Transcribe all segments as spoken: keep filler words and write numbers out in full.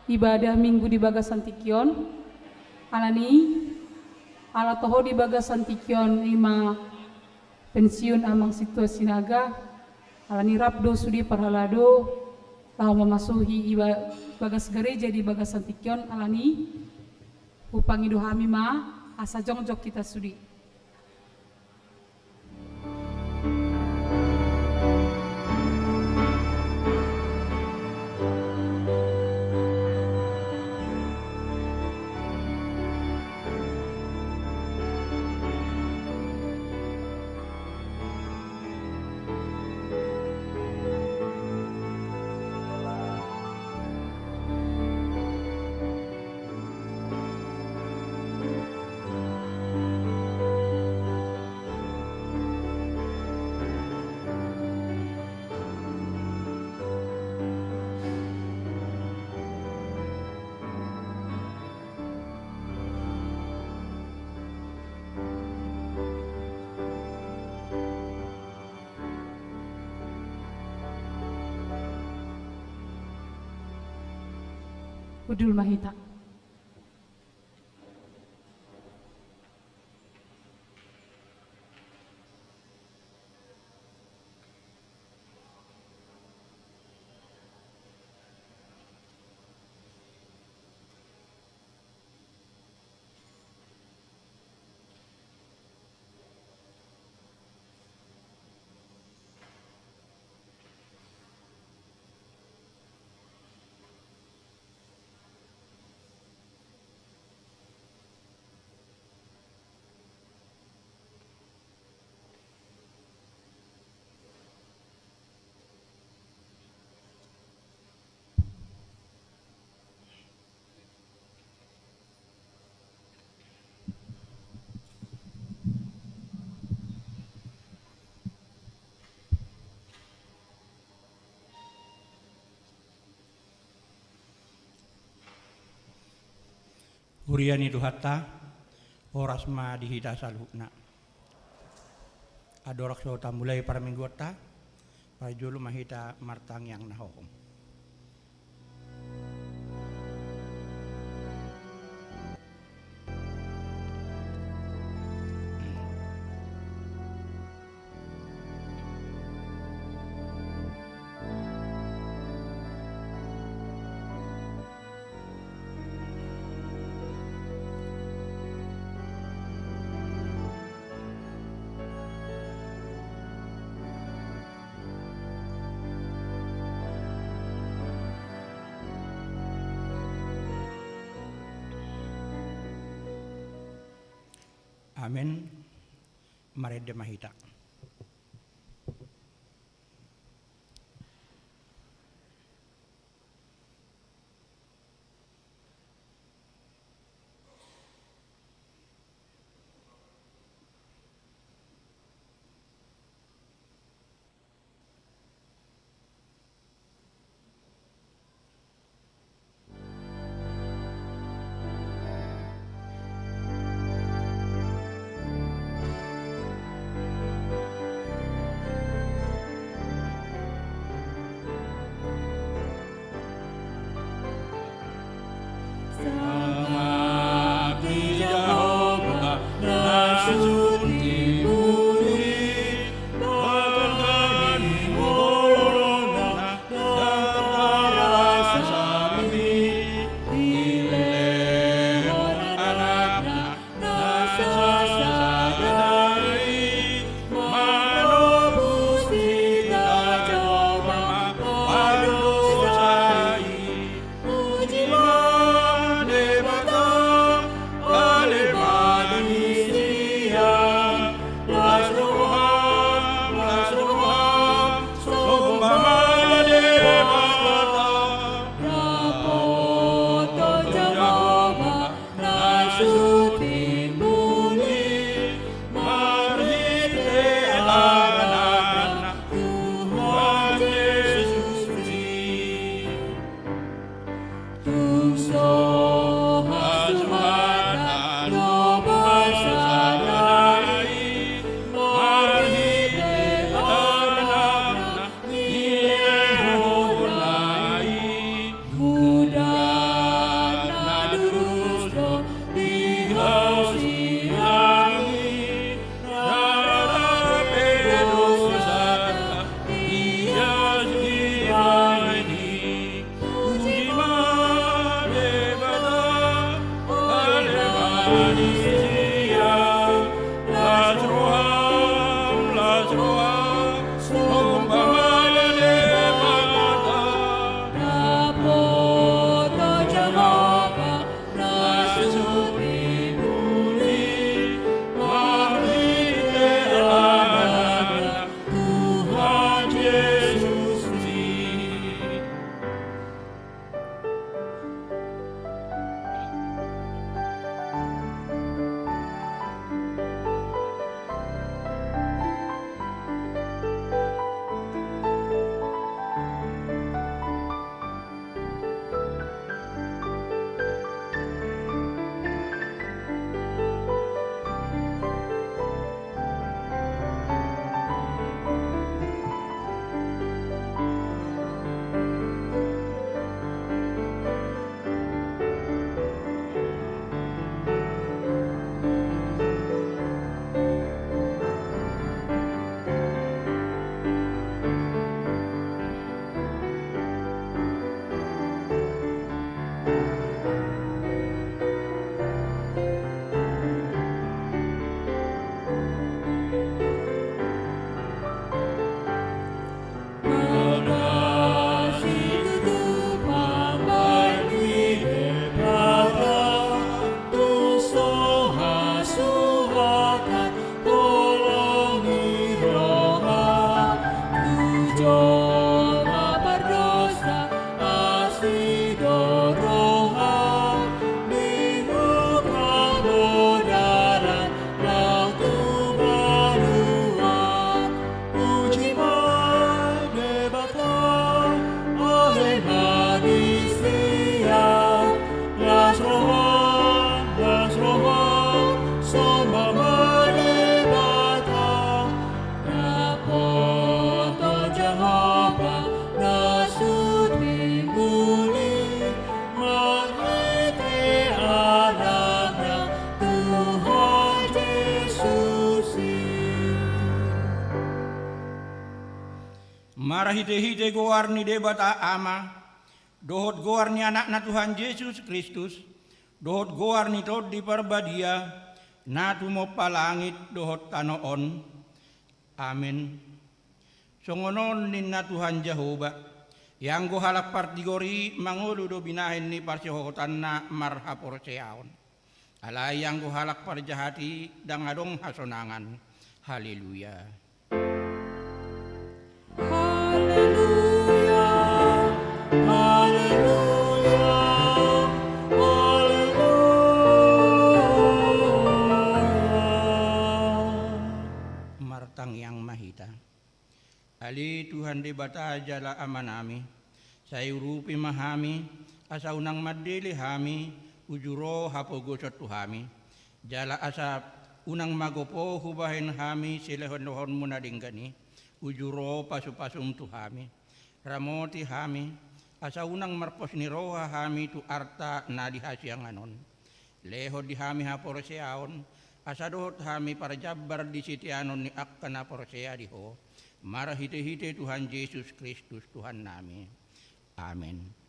Ibadah Minggu di bagasan tingki on, alani, ala toho di bagasan tingki on ima pensiun Amang Sintua Sinaga, alani rap do sude parhalado laho mamasuhi iba-, bagas gareja di bagasan tingki on, alani, hupangido hami ma asa jongjong hita sude. Hundul ma hita. Huria ni Tuhanta, horas ma di hita saluhutna. Andorang so tamulai parmingguonta, parjolo ma hita martangiang na hohom. Amen. Marende ma hita. Marhite-hite goar ni Debata Ama, dohot goar ni Anakna Tuhan Jesus Kristus, dohot goar ni Tondi Parbadia, na tumompa langit dohot tano on. Amen. Songon on ninna Tuhan Jahowa, ianggo halak partigor i mangolu do binahen ni parsihohotanna marhaporseaon. Alai anggo halak parjahat i ndang adong hasonangan. Haleluya. Haleluya, haleluya, haleluya. Martangiang ma hita. Ale Tuhan Debata jala Amanami, sai urupi ma hami, asa unang mandele hami uju ro hapogoson tu hami, jala asa unang magopo hubahen hami silehonlehonmu na denggan i uju ro pasupasum tu hami. Ramoti hami, asa unang marpos ni roha hami tu arta na di hasiangan on. Lehon di hami haporseaon, asa dohot hami parjambar di siteanon ni angka na porsea di Ho, marhite-hite Tuhan Jesus Kristus Tuhannami. Amen.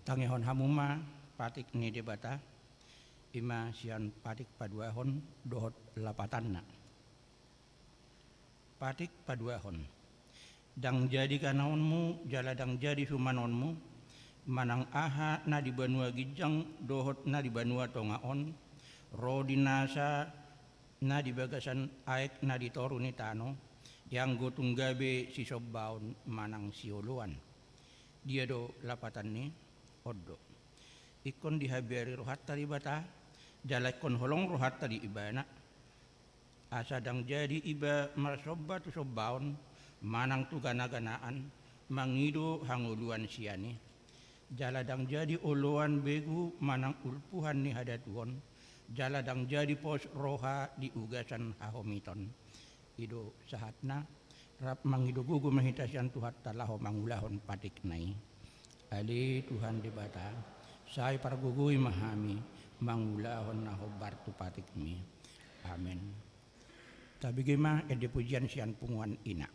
Tangihon hamu ma patik ni Debata, i ma sian patik paduahon dohot lapatanna. Patik paduahon. Ndang jadi ganaonmu jala ndang jadi sumanonmu, manang aha na di banua ginjang dohot na di banua tonga on, ro di nasa na di bagasan aek na di toru ni tano, ianggo tung gabe sisombaon manang sioloan. Dia do lapatanni? On do. Ingkon dihabiari rohanta Debata, jala ingkon holong rohanta di Ibana, asa ndang jadi iba marsomba tu sombaon manang tu ganaganaan mangido hangoluan sian i, jala ndang jadi oloan begu manang ulpuhan ni hadatuon, jala ndang jadi pos roha di ugasan hahomiton. I do sahatna. Rap mangido gogo ma hita sian Tuhanta laho mangulahon patikna i. Ale Tuhan Debata, sai pargogoi ma hami mangulahon na hombar tu patikmi. Amen. Tabege ma ende pujian sian punguan ina.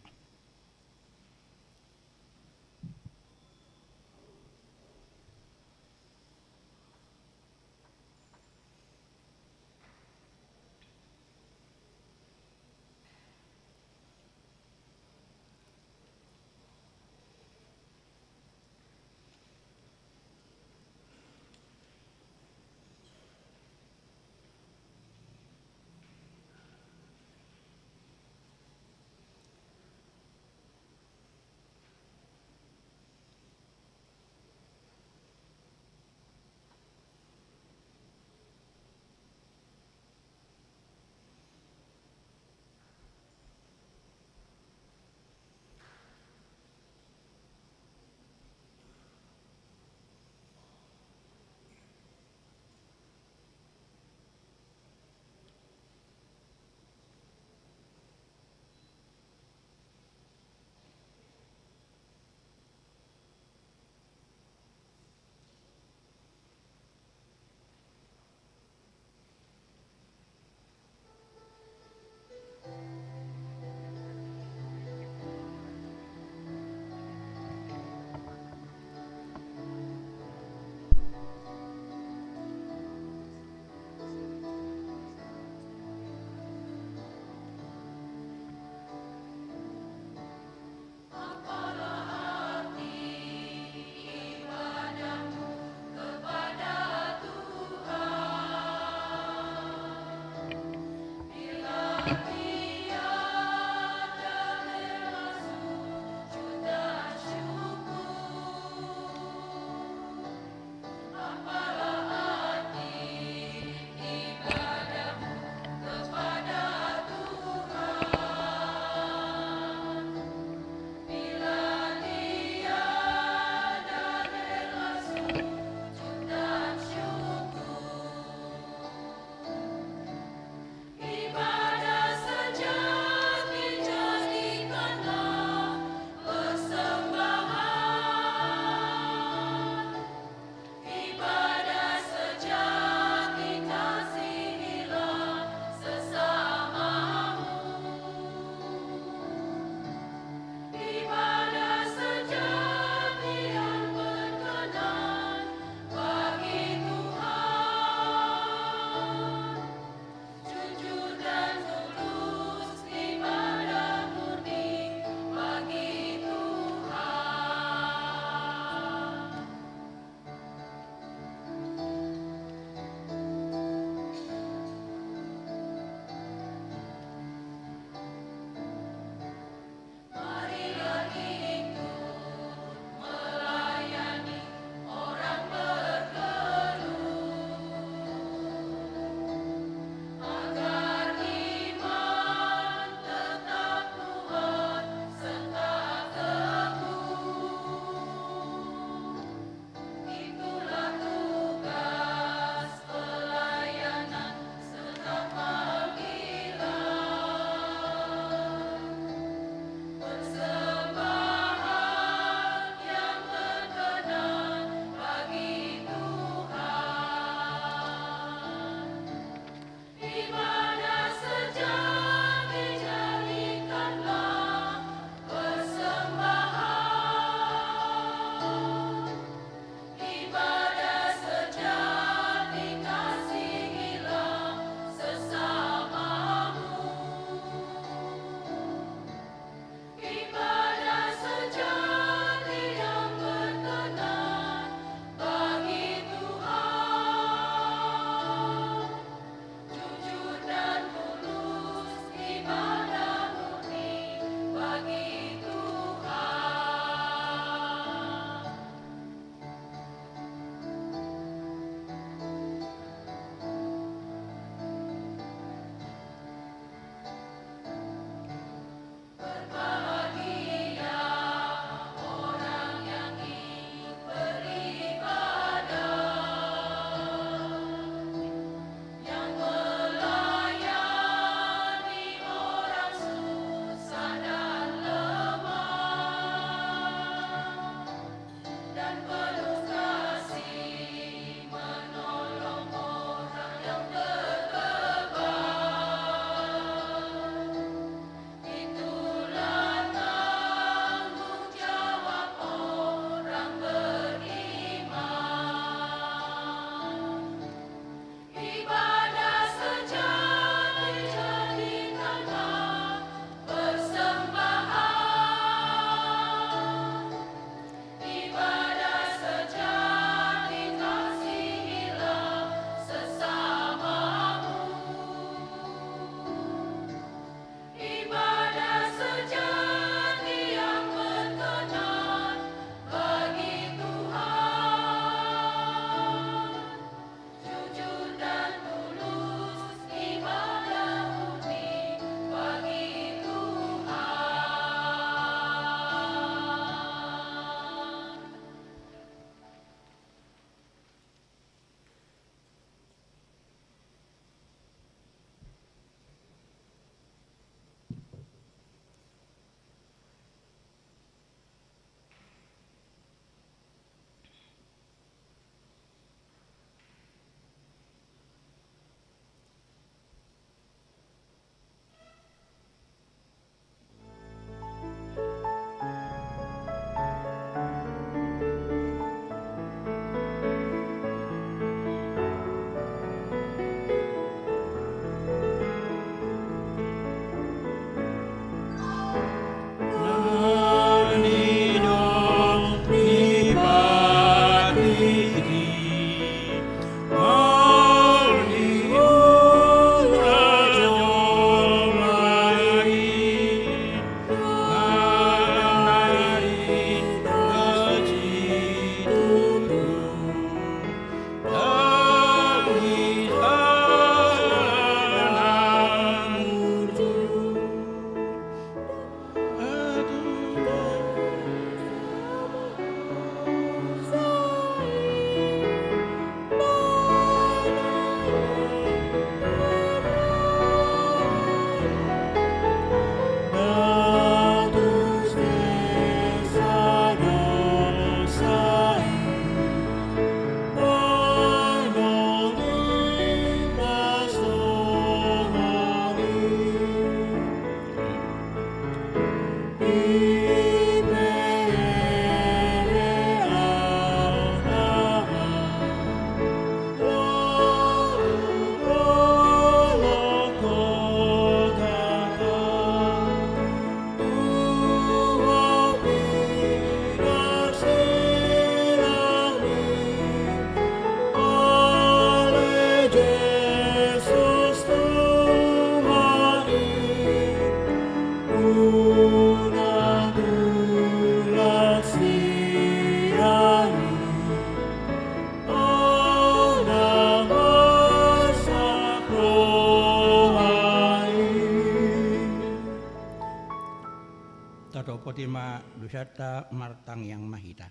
Martangiang ma hita.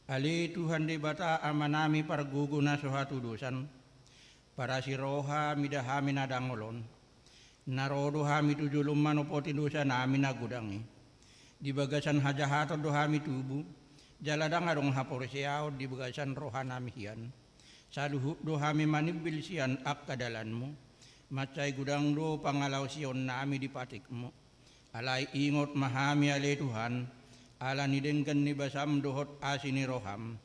Ale Tuhan Debata Amanami pargogo na so hatudosan, parasi roha mida hami na dangol on. Na ro do hami tu jolom manopoti dosanami na godang i. Di bagasan hajahaton do hami tubu, jala ndang adong haporseaon di bagasan rohanami hian. Saluhut do hami manimbil sian angka dalanmu, mansai godang do pangalaosionnami di patikmu. Alai ingot ma hami ale Tuhan, ala ni denggan ni basam dohot asi ni roham.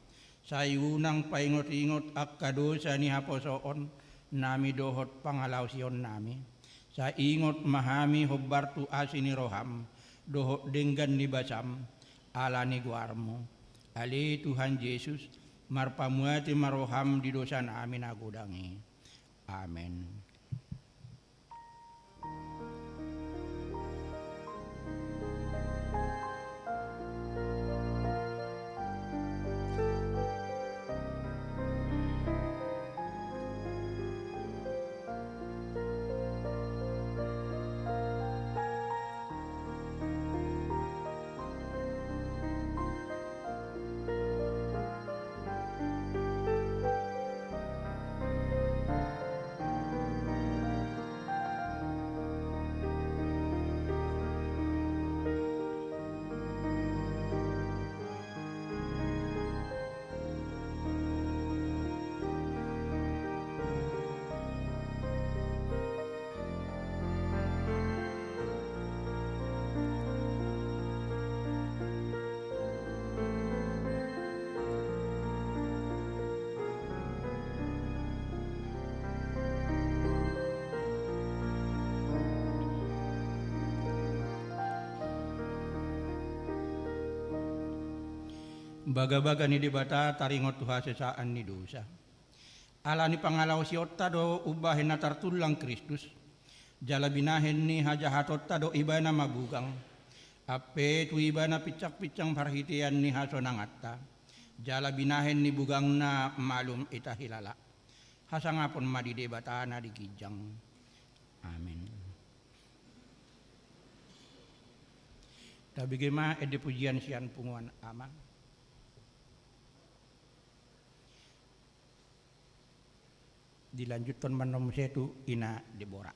Sai unang paingot-ingot angka dosa ni haposoonnami dohot pangalaosionnami. Sai ingot ma hami hombar tu asi ni roham, dohot denggan ni basam, ala ni goarmu. Ale Tuhan Jesus, marpamuati ma roham di dosanami na godang i. Amen. Bagabaga ni Debata taringot tu hasesaan ni dosa. Ala ni pangalaosionta do umbahen na tartullang Kristus, jala binahen ni hajahatonta do Ibana mabugang. Ampe tu Ibana pinsang-pinsang parhitean ni hasonanganta, jala binahen ni bugangna malum hita hilala. Hasangapon ma di Debata na di ginjang. Amen. Tabege ma ende pujian sian punguan ama. Dilanjuthon ma annon muse tu ina Debora.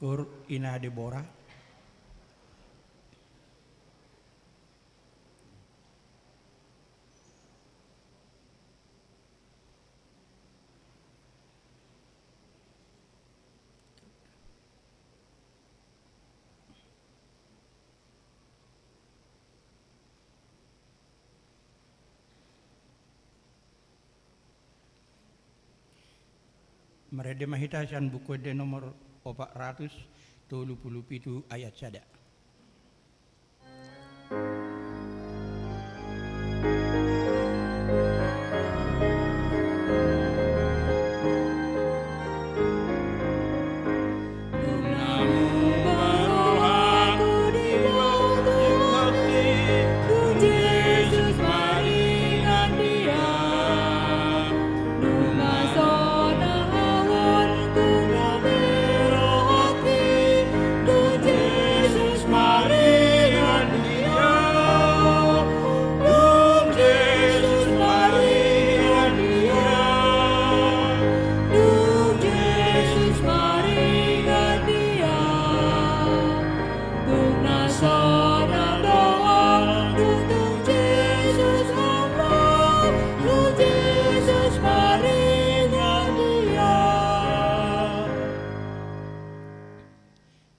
Gor ina Debora. Marende ma hita sian Buku Ende nomor opat ratus tolu pulu pitu ayat sada.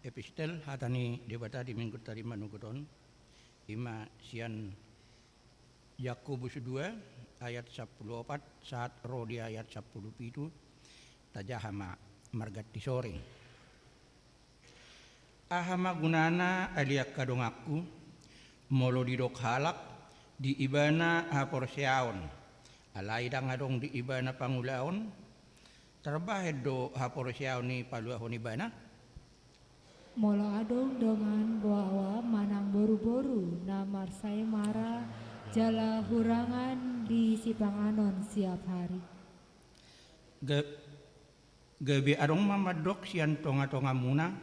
Epistel hata ni Debata di Minggu tadi manogot on, ima sian Yakobus dua ayat sampulu opat sahat ro di ayat sampulu pitu. Tajaha ma marganti sore. Aha ma gunana ale angka donganku, molo didok halak di ibana haporseaon, alai ndang adong di ibana pangulaon? Tarbahen do haporseaon i paluahon ibana? Molo adong dongan boaoa manang boruboru na marsaemara jala hurangan di sipanganon siap hari. Ga-, gabe adong ma mandok sian tongatongamuna,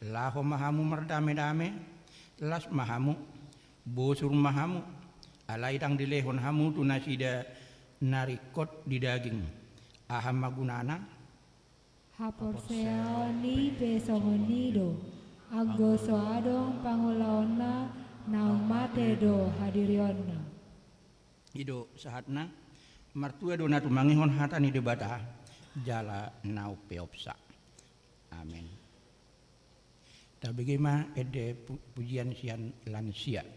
laho ma hamu mardamedame, las ma hamu, bosur ma hamu, alai ndang dilehon hamu tu nasida na ringkot di daging. Aha ma gunana? Haporseaon i pe songon i do, anggo so adong pangulaonna, naung mate do hadirionna. I do sahatna. Martua do na tumangihon hata ni Debata jala na umpeopsa. Amen. Tabege ma ende pu-, pujian sian lansia.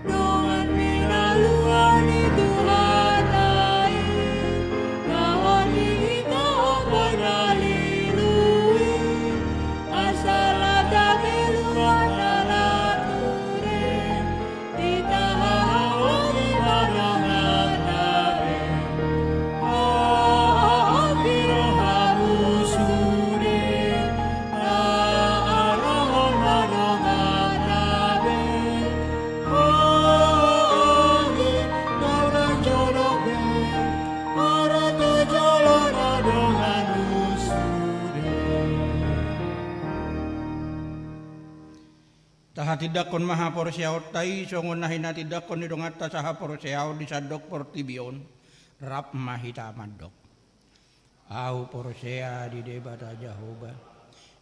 Dongan pinaluan ni Tuhanta i, laho di hita ompung na lilu i, asa lam ta beluan na turen, di tahaon ni panonganta be. Tahatindanghon ma haporseaonta i songon na hinatindanghon ni donganta sahaporseaon di sandok portibi on. Rap ma hita mandok. Ahu porsea di Debata Jahowa,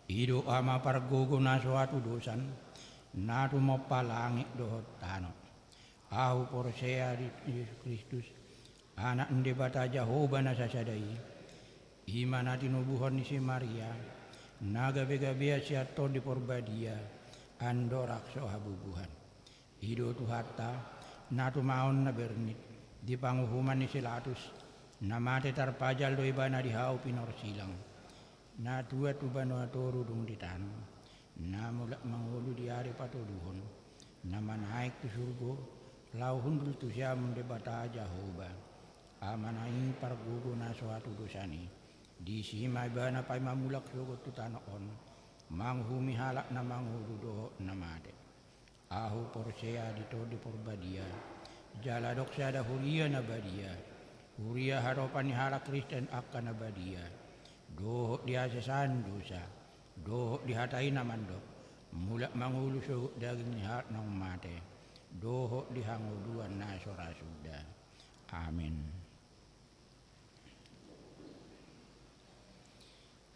i do Ama pargogo na so hatudosan, na tumompa langit dohot tano. Ahu porsea di Jesus Kristus, Anak ni Debata Jahowa na sasada i, i ma na tinubuhon ni si Maria, na gabegabean sian Tondi Porbadia, andorang so habubuhan. I do Tuhanta, na tumaon na bernit, di panguhuman ni si Latus, na mate tarpajal do ibana di hau pinorsilang. Na tuat tu banua toru dung di tano, na mulak mangolu di ari patoluhon, na manaek tu surgo, laho hundul tu siamun Debata Jahowa, Amana i pargogo na so hatudosan i, disi ma ibana paima mulak sogot tu tano on, manguhumi halak na mangolu dohot na mate. Ahu porsea di Tondi Porbadia, jala adong sada huria na badia, huria haropan ni halak Kristen angka na badia, dohot di hasesaan dosa, dohot di hata i na mandok, mulak mangolu sogot daging ni halak naung mate, dohot di hangoluan na so ra suda. Amen.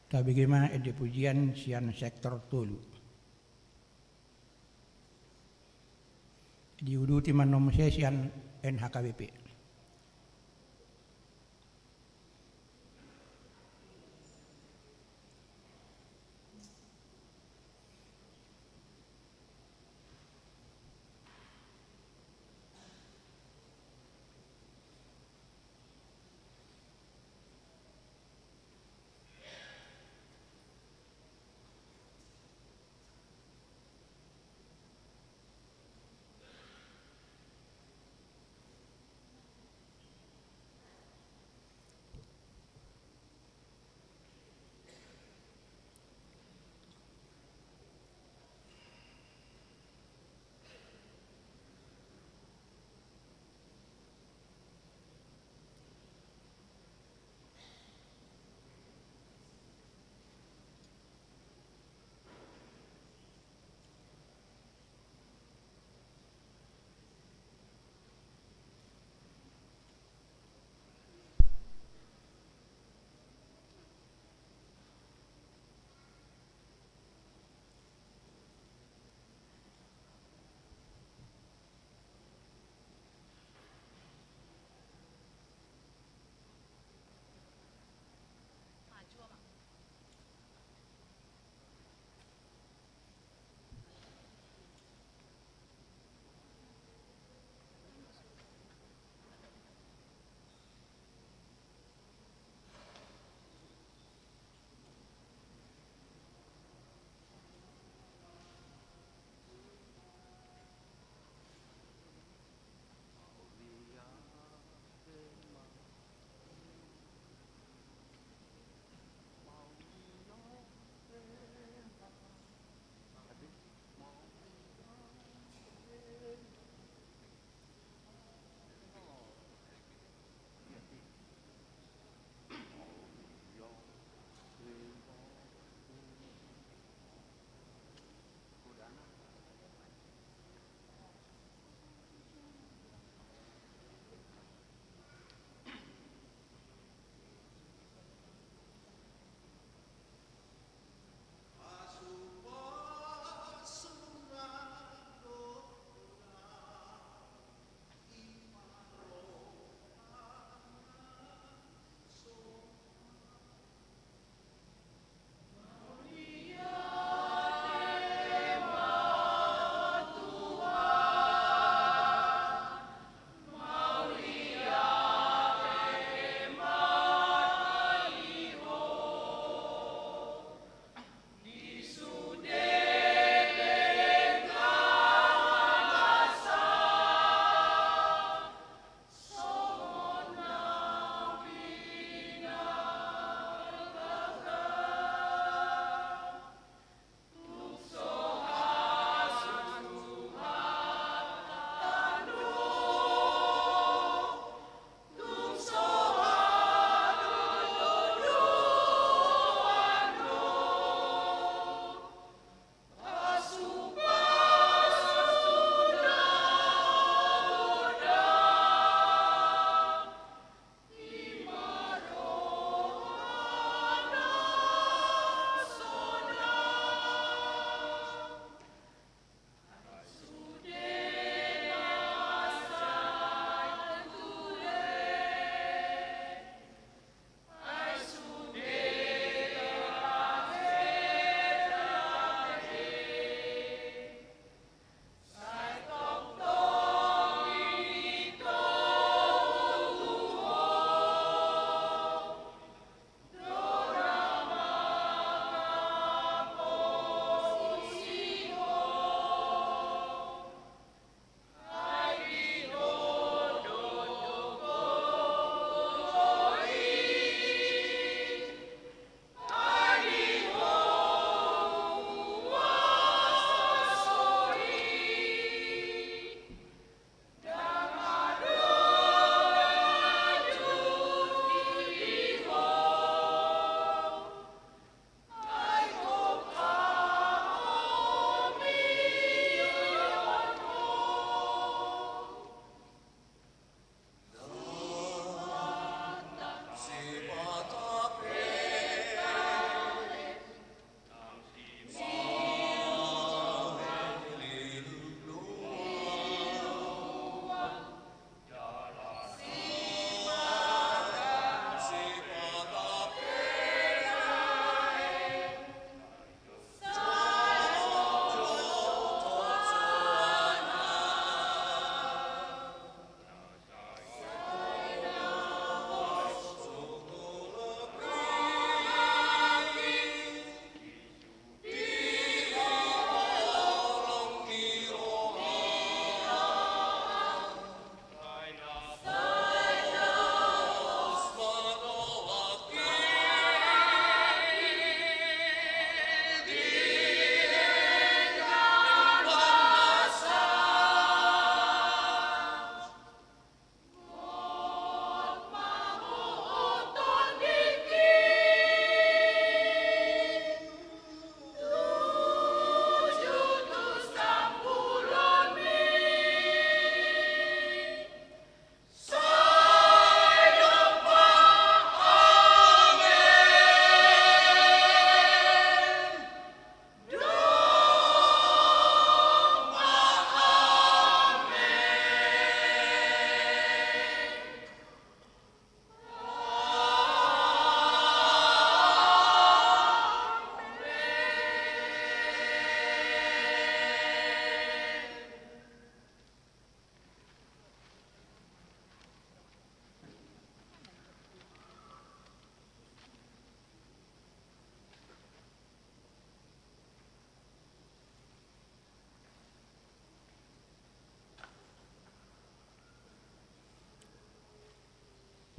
Tabege ma ende pujian sian sektor tolu. Diuduti ma annon muse sian N H K B P.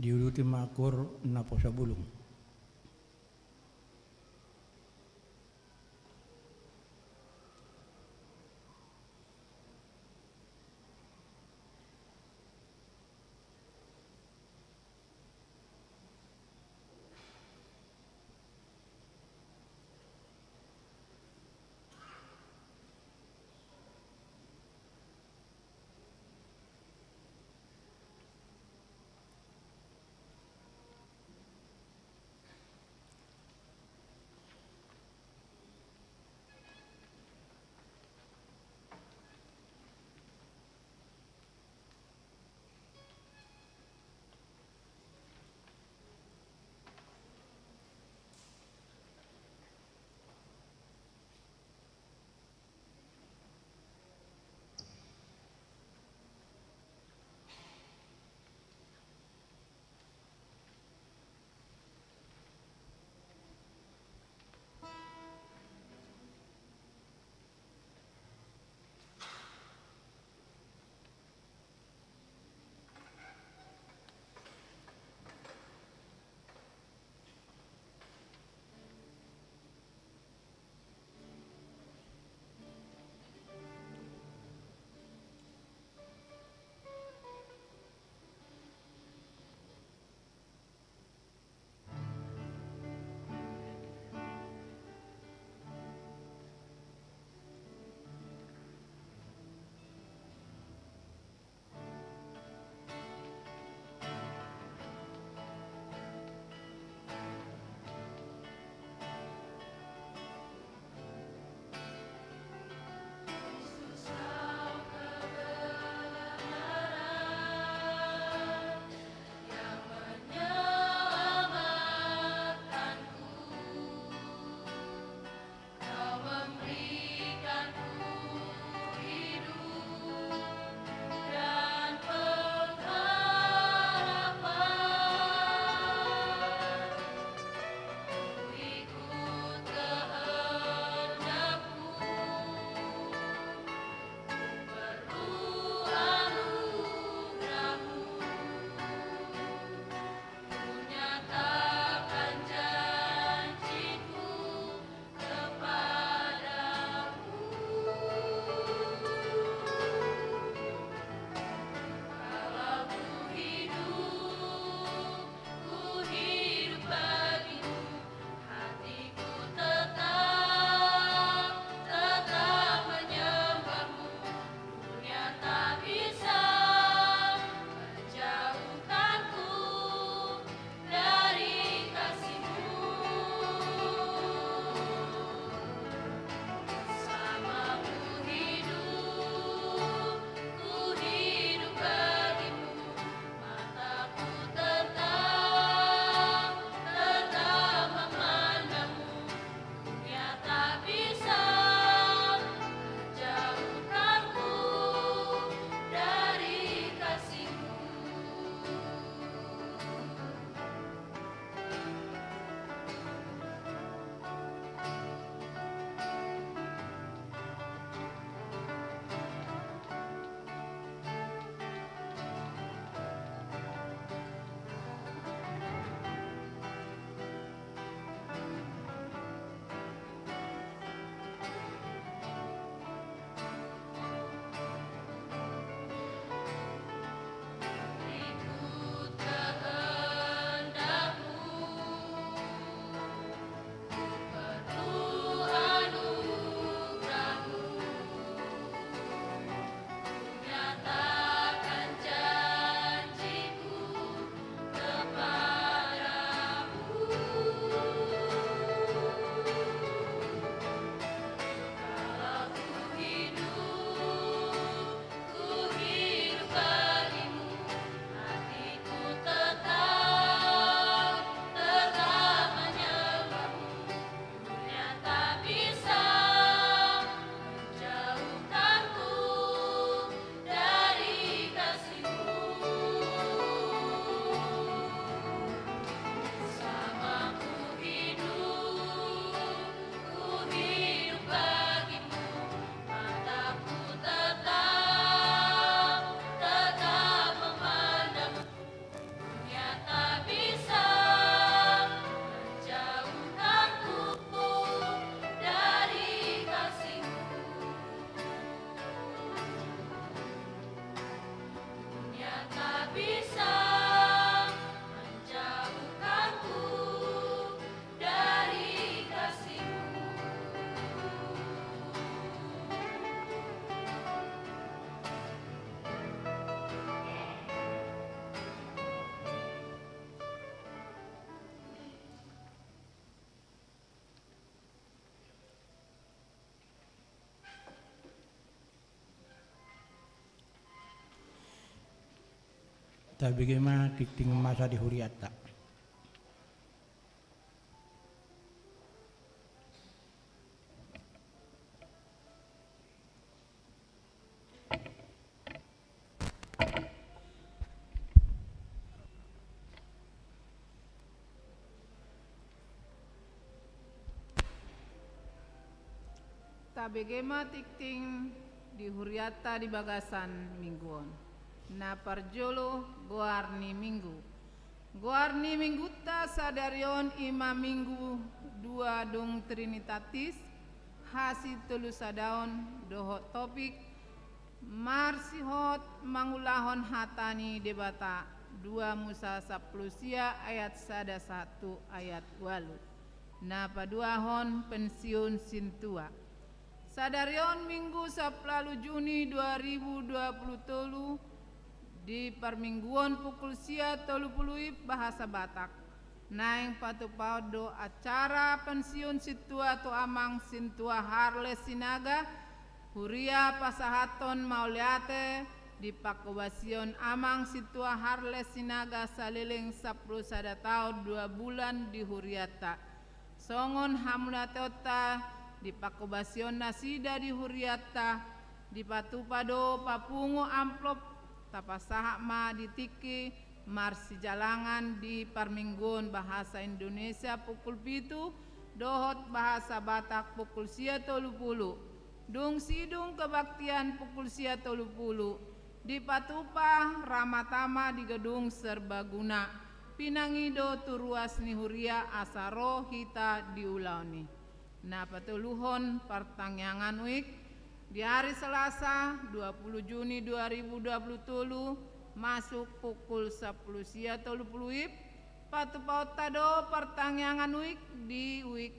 Diuduti ma angkor naposobulung. Tabege ma tingting masa di hurianta. Tabege ma tingting di hurianta di bagasan minggu on. Na parjolo, goar ni minggu. Goar ni minggunta sadari on i ma minggu dua dung Trinitatis, hasitolu sadaon, dohot topik, marsihot mangulahon hata ni Debata, dua Musa sampulu sia ayat sada sahat tu ayat ualu. Na paduahon pensiun sintua. Sadari on minggu sampulu ualu Juni dua ribu dua pulu tolu, di parmingguon pukul sia tolu pulu WIB bahasa Batak. Naeng patupaon do acara pensiun sintua tu amang sintua Harles Sinaga, huria pasahathon mauliate di panghobasion amang sintua Harles Sinaga saleleng sampulu sada taon dua bulan di hurianta. Songon hamuliateonta di panghobasion nasida di hurianta, dipatupa do papungu amplop, tapasahat ma di tingki marsijalangan di parmingguon bahasa Indonesia pukul pitu, dohot bahasa Batak pukul sia tolu pulu. Dung sidung kebaktian pukul sia tolu pulu, dipatupa rama tama di gedung serbaguna. Pinangido tu ruas ni huria asa ro hita di ulaon i. Na patoluhon partangiangan WIB, di ari Selasa dua pulu Juni dua ribu dua pulu tolu, masuk pukul sampulu sia tolu pulu WIB, patupaonta do partangiangan WIB di WIB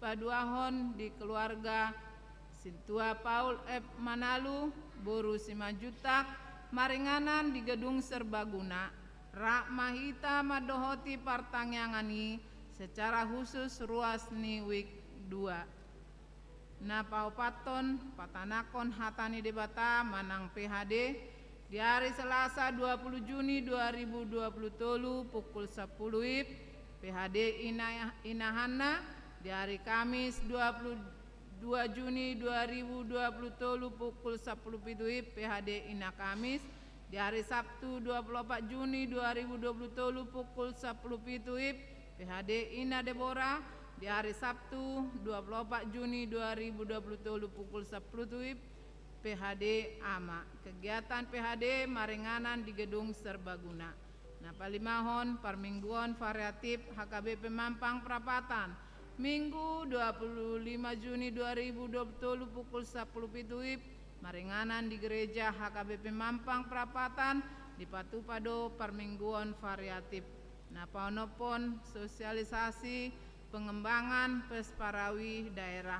paduahon di keluarga sintua Paul F Manalu, boru Simanjuntak, maringanan di gedung serbaguna. Rap ma hita mandohoti partangiangan i secara khusus ruas ni WIB dua. Na paopathon, patanakhon hata ni Debata manang P H D, di ari Selasa dua pulu Juni dua ribu dua pulu tolu pukul sampulu WIB, P H D ina-, inahanna. Di ari Kamis dua pulu dua Juni dua ribu dua pulu tolu pukul sampulu pitu WIB, P H D ina Kamis. Di ari Sabtu dua pulu opat Juni dua ribu dua pulu tolu pukul sampulu pitu WIB, P H D ina Debora. Di ari Sabtu dua pulu opat Juni dua ribu dua pulu tolu pukul sampulu pitu WIB, P H D ama. Kegiatan P H D maringanan di gedung serbaguna. Na palimahon, parmingguon variatif H K B P Mampang Prapatan. Minggu dua pulu lima Juni dua ribu dua pulu tolu pukul sampulu pitu WIB, maringanan di gereja H K B P Mampang Prapatan, dipatupa do parmingguon variatif. Na paonomhon, sosialisasi pengembangan Pesparawi daerah.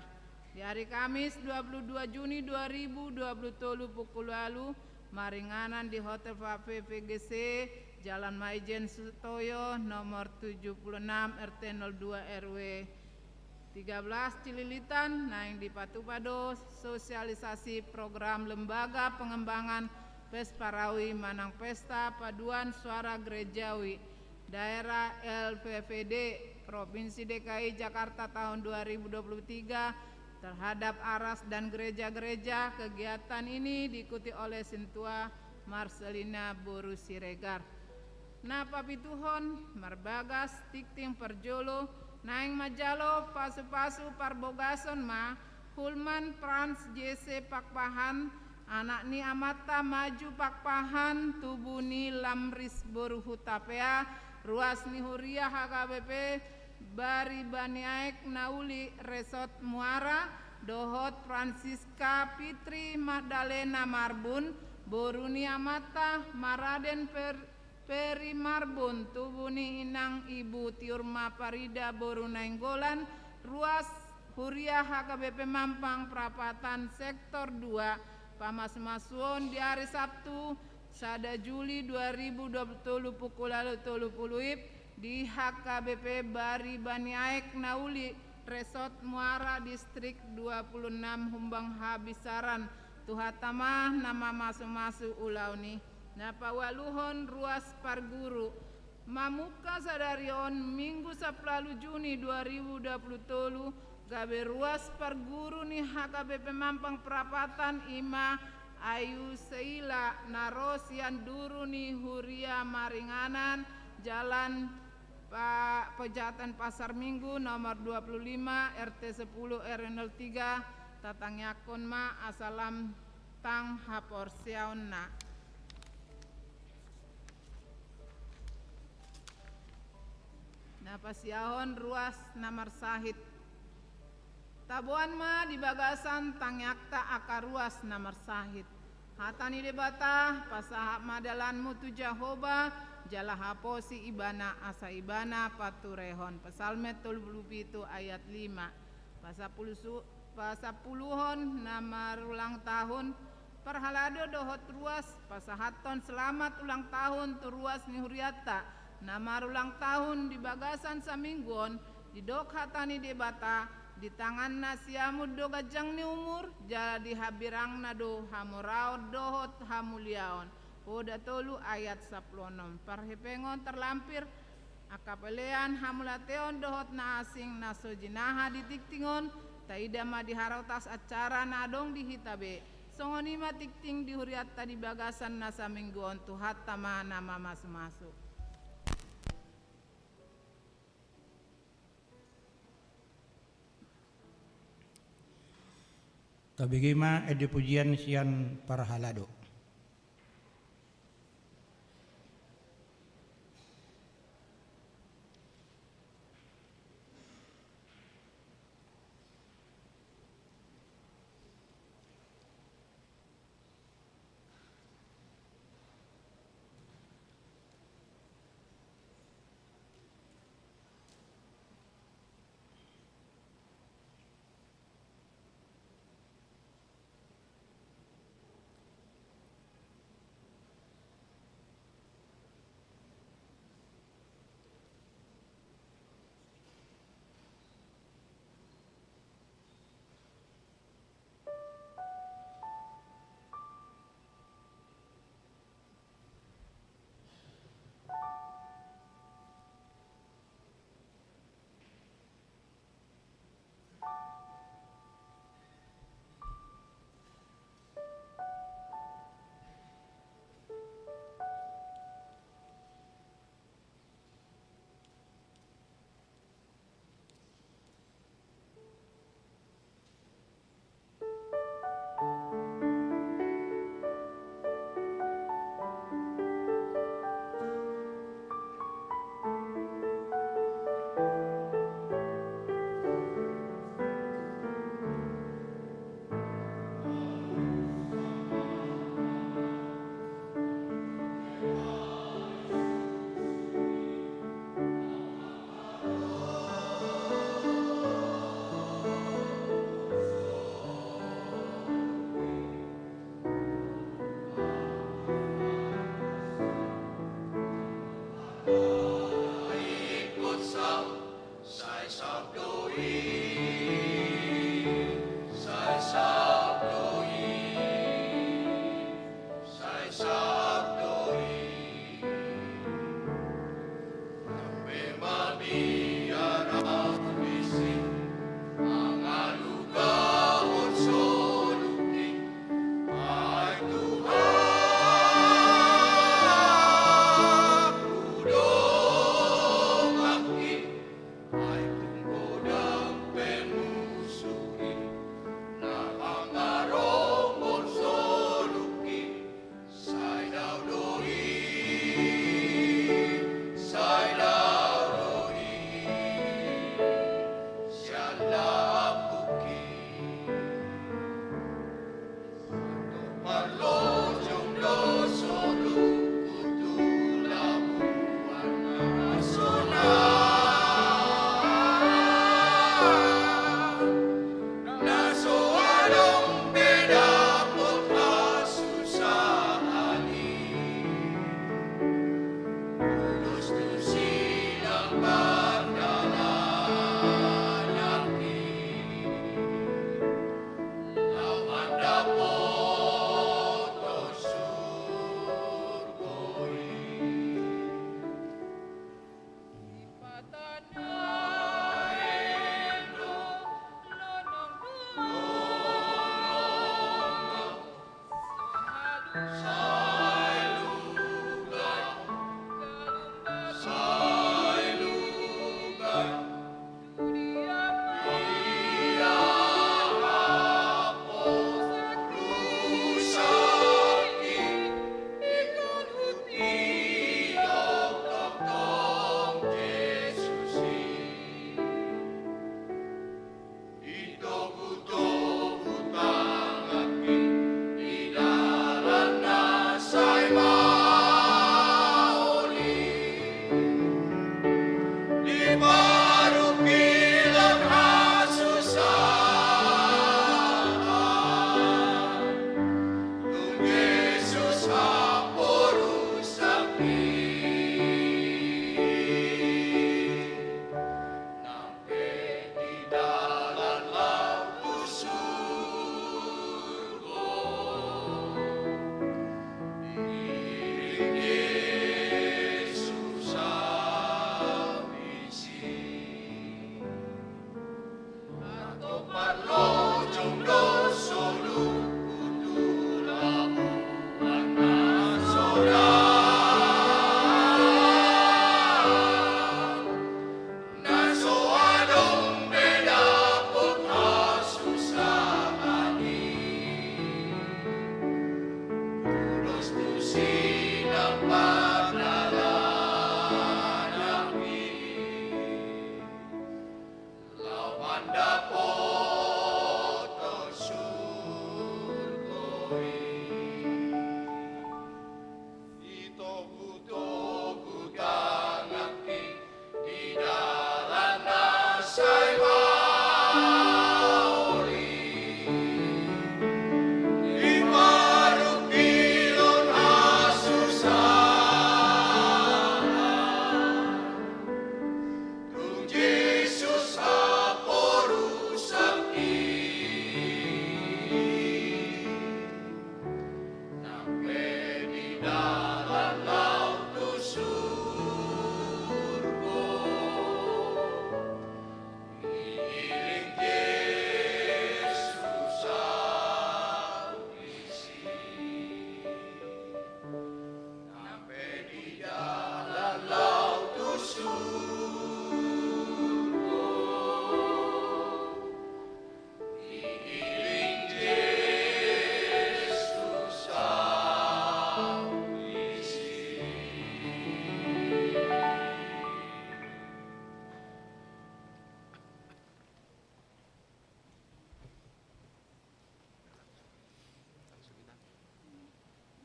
Di ari Kamis dua pulu dua Juni dua ribu dua pulu tolu pukul ualu, maringanan di Hotel Cafe V G C, Jalan Maijen Sutoyo, nomor tujuh puluh enam, R T nol dua, R W tiga belas, Cililitan, naeng dipatupa do sosialisasi program Lembaga Pengembangan Pesparawi manang Pesta Paduan Suara Gerejawi Daerah L P P D Provinsi D K I Jakarta tahun dua ribu dua puluh tiga terhadap aras dan gereja-gereja. Kegiatan ini diikuti oleh Sintua Marcelina boru Siregar. Na papituhon, marbagas tingting parjolo, naeng manjalo pasu-pasu parbogason ma Hulman Franz Jesse Pakpahan, anak ni amanta Maju Pakpahan, tubu ni Lamris boru Hutapea, ruas ni huria H K B P Bari Bani Aek na uli Resort Muara, dohot Francisca Fitri Magdalena Marbun, boru ni amanta Maraden Per-, Peri Marbun, tubu ni inang Ibu Tiur ma Parida boru Nainggolan, ruas huria H K B P Mampang Prapatan Sektor dua, pamasu-masuon di ari Sabtu, sada Juli dua ribu dua puluh tolu pukul ualu tolu pulu WIB di H K B P Bari Bani Aek na uli Resort Muara Distrik dua puluh enam Humbang Habisaran. Tuhanta ma na mamasu-masu ulaon i. Na paualuhon, ruas parguru. Mamungka sadari on, Minggu sampulu ualu Juni dua ribu dua pulu tolu, gabe ruas parguru ni H K B P Mampang Prapatan i ma Ayu Seila, na ro sian duru ni Huria Maringanan, Jalan Pa-, Pejaten Pasar Minggu, nomor dua pulu lima, R T sepuluh, R W nol tiga, tatangiangkon ma asa lam tang haporseaonna. Na pasiahon, ruas na marsahit. Taboan ma di bagasan tangiangta angka ruas na marsahit. Hata ni Debata, pasahat ma dalanmu tu Jahowa, jala haposi Ibana asa Ibana paturehon. Psalmen tolu pulu pitu ayat lima. Pasampulu su-, pasampuluhon na marulang tahun, parhalado dohot ruas, pasahathon selamat ulang tahun tu ruas ni hurianta na marulang tahun di bagasan saminggu on. Didok hata ni Debata, di tanganna siamun do ganjang ni umur, jala di hambirangna do hamoraon dohot hamuliaon. Poda tolu ayat sampulu onom. Parhepengon, tarlampir angka pelean, hamauliateon dohot na asing na so jinaha di tingting on, taida ma di harotas acara na adong di hita be. Songon i ma tingting di hurianta di bagasan na saminggu on, Tuhanta ma na mamasumasu. Tabege ma ende pujian sian parhalado.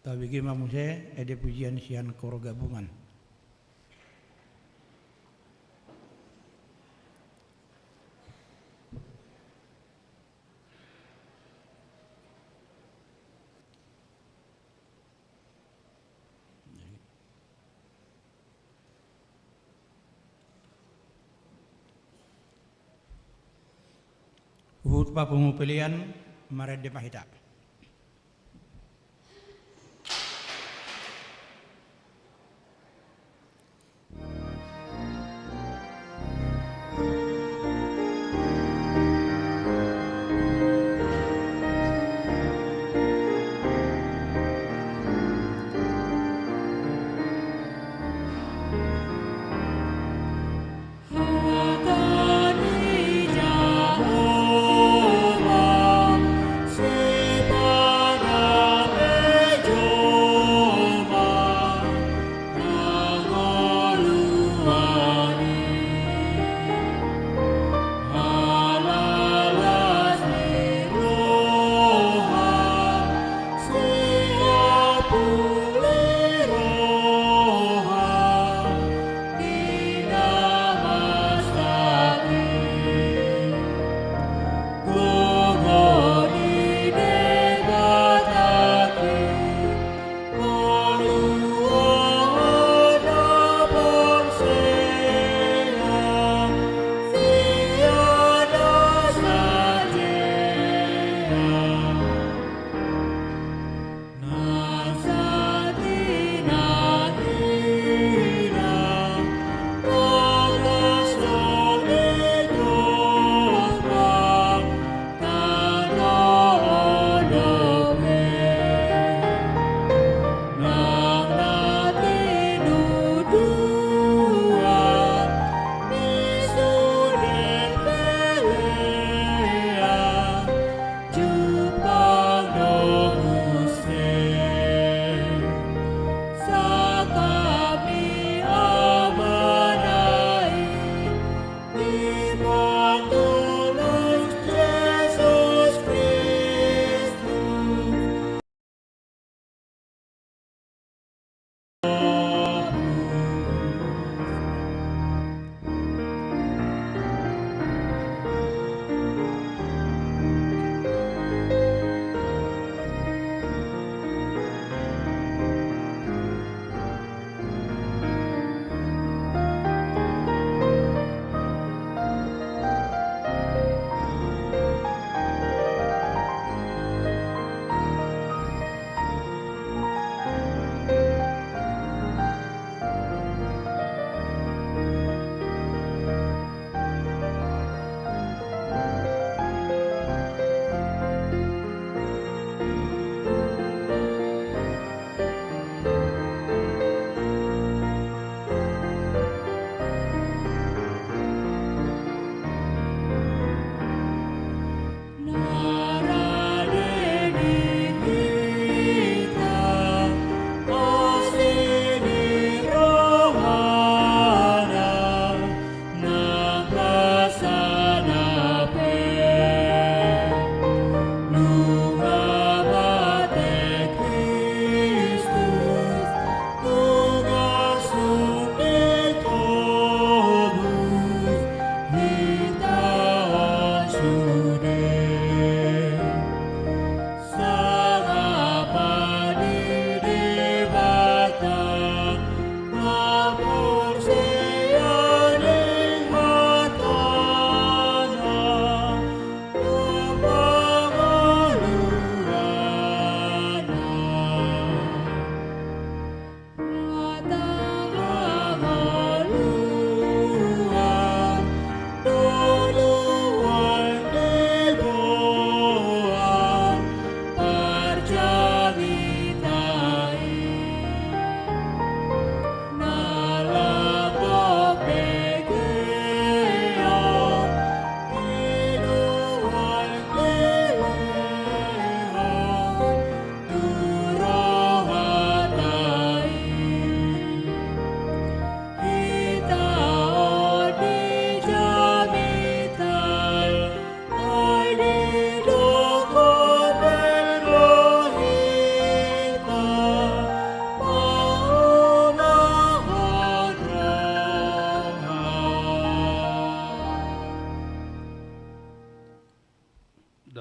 Tabege ma muse ende pujian sian koro gabungan. Huhut papungu pelean, marende ma hita.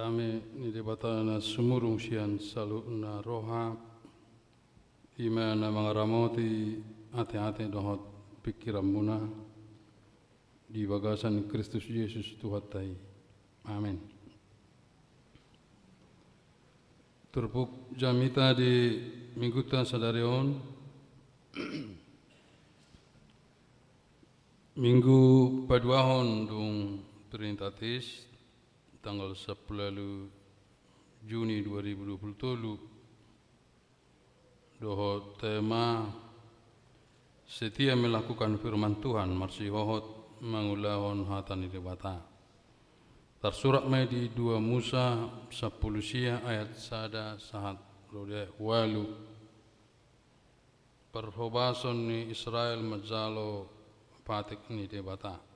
Dame ni Debata na sumurung sian saluhutna roha, i ma na mangaramoti ateate dohot pingkiranmuna di bagasan Kristus Jesus Tuhanta i. Amen. Turpuk jamita di Minggunta sadari on, Minggu paduahon dung Trinitatis, tanggal sampulu ualu Juni dua ribu dua pulu tolu, dohot tema setia melakukan firman Tuhan, marsihohot mangulahon hata ni Debata. Tarsurat ma i di dua Musa sampulu sia ayat sada sahat ro di ayat ualu. Parhobason ni Israel manjalo patik ni Debata.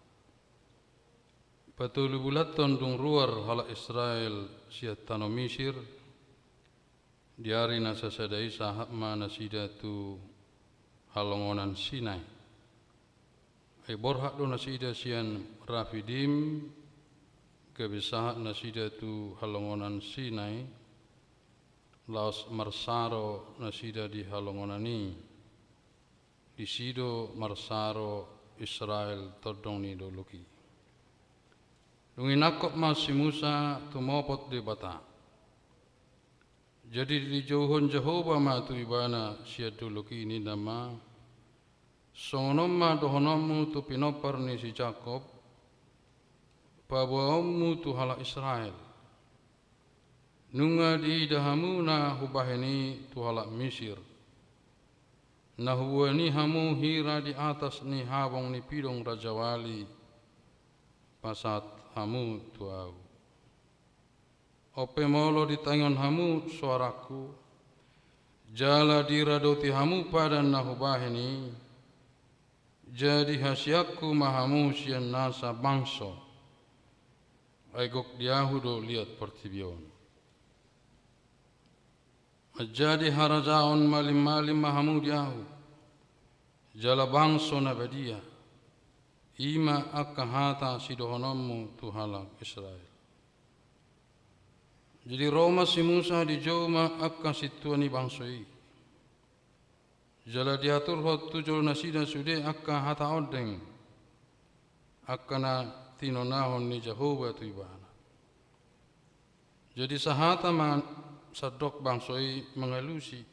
Patolu bulanhon dung ruar halak Israel sian tano Misir, di ari na sasada i sahat ma nasida tu halongonan Sinai. Ai borhat do nasida sian Rafidim, gabe sahat nasida tu halongonan Sinai, laos marsaro nasida di halongonan i. Disi do marsaro Israel tondong ni dolok i. Dung i nangkok ma si Musa tumopot Debata. Jadi dijouhon Jahowa ma tu ibana sian dolok i, ninna ma: Songon on ma dohononmu tu pinompar ni si Jakob, paboaonmu tu halak Israel: Nunga diida hamu na hubahen i tu halak Misir, na huboan i hamu hira di atas ni habong ni pidong rajawali, pasahat hamu tu ahu. On pe molo ditaringot hamu soarangku, jala diradoti hamu padan na hubahen i, jadi hasianku ma hamu sian nasa bangso, ai gok di ahu do liat portibi on. Manjadi harajaon malim-malim ma hamu di ahu, jala bangso na badia. I ma angka hata sidohononmu tu halak Israel. Jadi ro ma si Musa, dijou ma angka sintua ni bangso i. Jala diaturhon tu jolo nasida sude angka hata ondeng, angka na tinonahon ni Jahowa tu ibana. Jadi sahata ma sandok bangso i mangalusi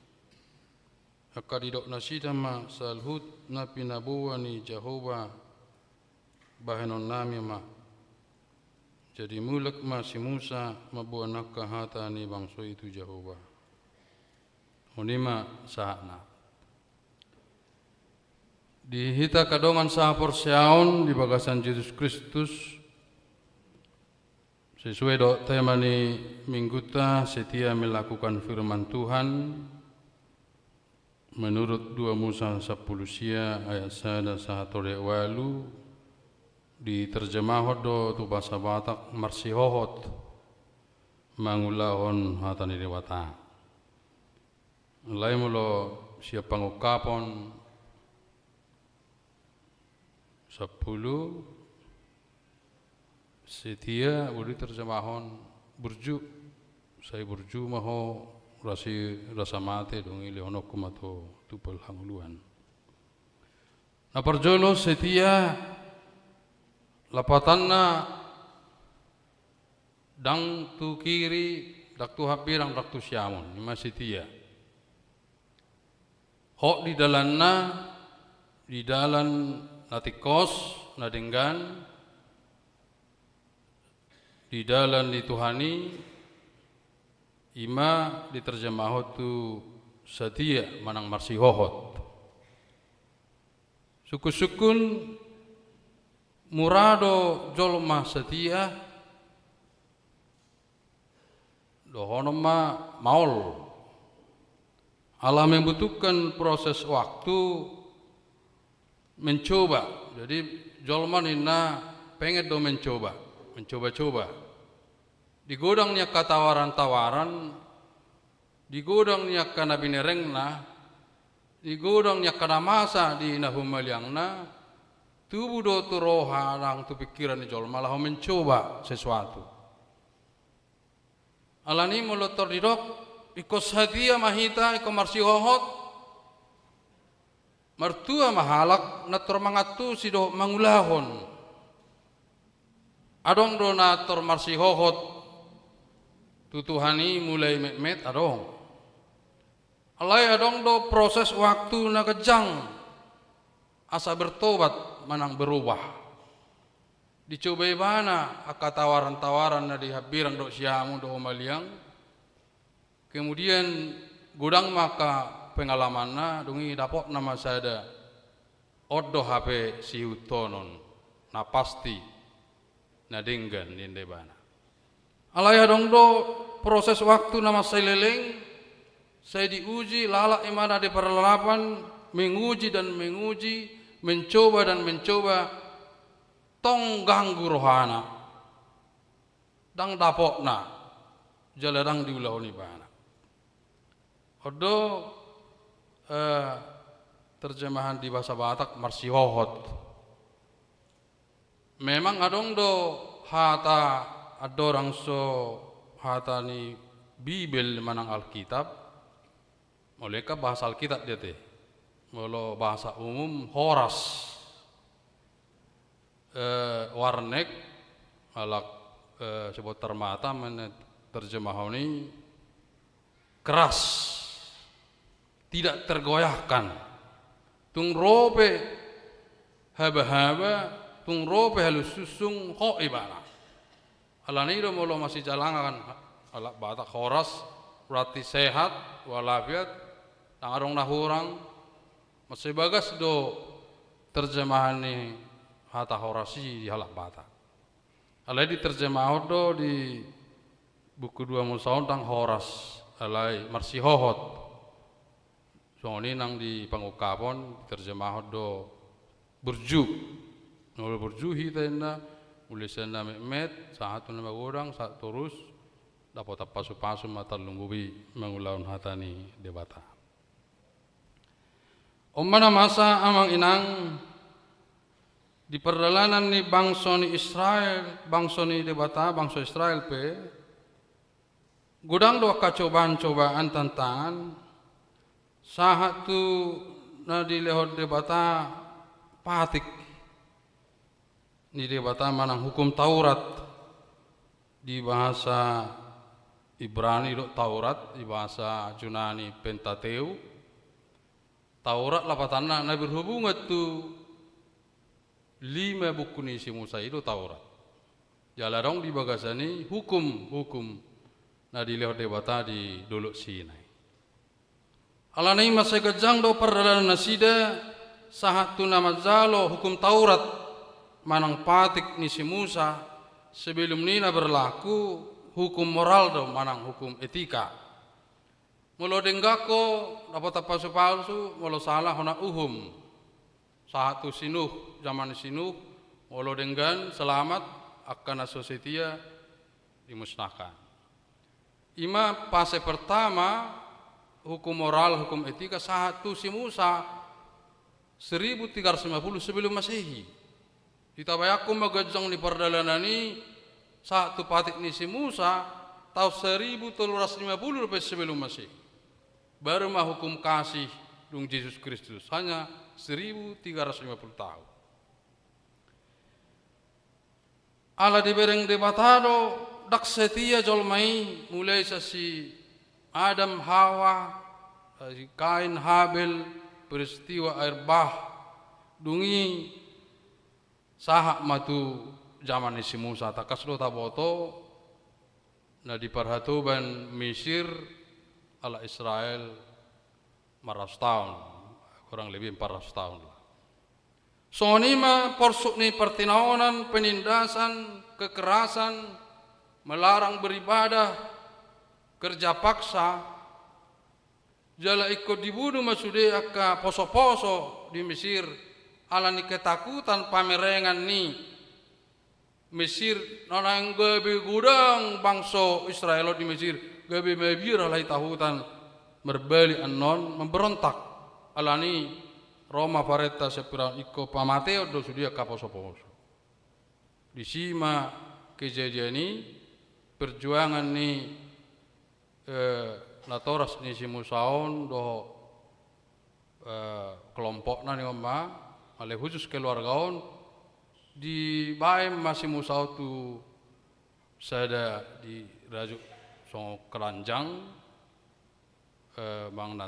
angka didok nasida ma saluhut na pinaboa ni Jahowa, bahenonnami ma. Jadi mulak ma si Musa mamboan angka hata ni bangso i tu Jahowa. On i ma sahatna. Di hita angka dongan sahaporseaon di bagasan Jesus Kristus, sesuai dohot tema ni Minggunta, setia melakukan firman Tuhan, menurut dua Musa sampulu sia ayat sada sahat tu ayat ualu, diterjemahon do tu bahasa Batak marsihohot mangulahon hata ni Debata. Alai molo sian pangungkapon sampulu, setia, boi diterjemahon burju, sai burju ma ho, rasa, rasa mate, dung i lehononku ma tu, tu parhangoluan. Na parjolo setia, lapatanna ndang tu kiri, ndang tu hambirang, ndang tu siamun, i ma setia. Hot di dalanna, di dalan na tingkos, na denggan, di dalan ni Tuhan i, i ma diterjemahon tu satia manang marsihohot. Sungkun-sungkun mura do jolma satia, dohonon ma maol. Ala membutuhkan proses waktu mencoba. Jadi jolma ninna pengen do mencoba, mencoba-coba. Di godang ni angka tawaran-tawaran, di godang ni angka na binerengna, di godang ni angka na masa di na humaliangna, tubu do tu roha nang tu pingkiran ni jolma laho mencoba sesuatu. Alani molo tor didok, ingkon satia ma hita, ingkon marsihohot, martua ma halak na tor mangantusi dohot mangulahon. Adong do na tor marsihohot tu Tuhan i mulai metmet, adong. Alai adong do proses waktu na ganjang asa bertobat manang berubah. Dicoba ibana angka tawaran-tawaran na di hambirang dohot siamun dohot maliang. Kemudian godang ma angka pengalamanna, dung i dapotna ma sada, on do hape sihuthononna na pasti, na denggan, ninna ibana. Alai adong do proses waktu na mansai leleng, sai diuji, lalap ibana di parlalapan, menguji dan menguji, mencoba dan mencoba, tong ganggu rohana. Ndang dapotna, jala ndang diulahon ibana. On do, eh, terjemahan di bahasa Batak marsihohot. Memang adong do hata andorang so hata ni Bibel manang Alkitab, molo i kan bahasa Alkitab dia te. Molo bahasa umum horas. Eh, warnek, halak, eh, Soekarno Hatta menerjemahon i keras, tidak tergoyahkan. Tung ro pe haba-haba, tung ro pe halusunsung, hot ibana. Alani do molo masijalangan halak Batak horas, berarti sehat walafiat, ndang adong na hurang. Mansai bagas do terjemahan ni hata horas i di halak Batak. Alai diterjemahon do di buku Dua Musa on ndang horas, alai marsihohot. Songon i nang di Pangungkapon, diterjemahon do burju. Molo burju hita, inna, mulai sian na metmet sahat tu na magodang, sahat torus dapotan pasu-pasu ma tarlumobi mangulahon hata ni Debata. On ma na masa, amang inang, di pardalanan ni bangso ni Israel, bangso ni Debata, bangso Israel pe, godang do angka cobaan-cobaan, tantangan, sahat tu na dilehon Debata patik ni Debata manang hukum Taurat. Di bahasa Ibrani do Taurat, di bahasa Junani Pentateuch. Taurat lapatanna na berhubungan tu lima buku ni si Musa i do Taurat. Jala adong di bagasan i hukum-hukum na dilehon Debata di Dolok Sinai. Alani i mansai ganjang do pardalanan nasida sahat tu na manjalo hukum Taurat manang patik ni si Musa, sebelum ni na berlaku hukum moral do manang hukum etika. Molo denggan ho dapotan pasu-pasu, molo sala hona uhum. Sahat tu si Nuh, jaman ni si Nuh, molo denggan selamat, angka na so setia dimusnahkan. I ma fase pertama, hukum moral, hukum etika, sahat tu si Musa, seribu tiga ratus lima puluh sebelum Masehi. Hita bayangkon ma ganjang ni pardalanan i, sahat tu patik ni si Musa, taon seribu tolu ratus lima puluh dope sebelum Masehi. Baru ma hukum kasih dung Jesus Kristus, hanya seribu tiga ratus lima puluh tahun. Ala dibereng Debata do ndang setia jolma i, mulai sian si Adam, Hawa, si Kain, Habel, peristiwa air bah, dung i sahat ma tu jaman ni si Musa. Tangkas do taboto na di parhatoban Mesir halak Israel maratus taon, kurang lebih empat ratus taon lah. Songon i ma porsuk ni partinaonan, penindasan, kekerasan, melarang beribadah, kerja paksa, jala ingkon dibunu ma sude angka poso-poso di Mesir, ala ni ketakutan pamerengan ni Mesir, na naeng gabe godang bangso Israel on di Mesir, gabe mabiar halak i takutan, marbalik annon, memberontak. Alani i ro ma parenta sian Firaun, ingkon pamateon do sude angka poso-poso. Disi ma kejadian i, perjuangan ni eh, natoras ni si Musa on dohot, eh, kelompokna ni on ma, alai khusus keluarga on, dibaen ma si Musa on tu sada di rajuk songon keranjang, eh, manang na,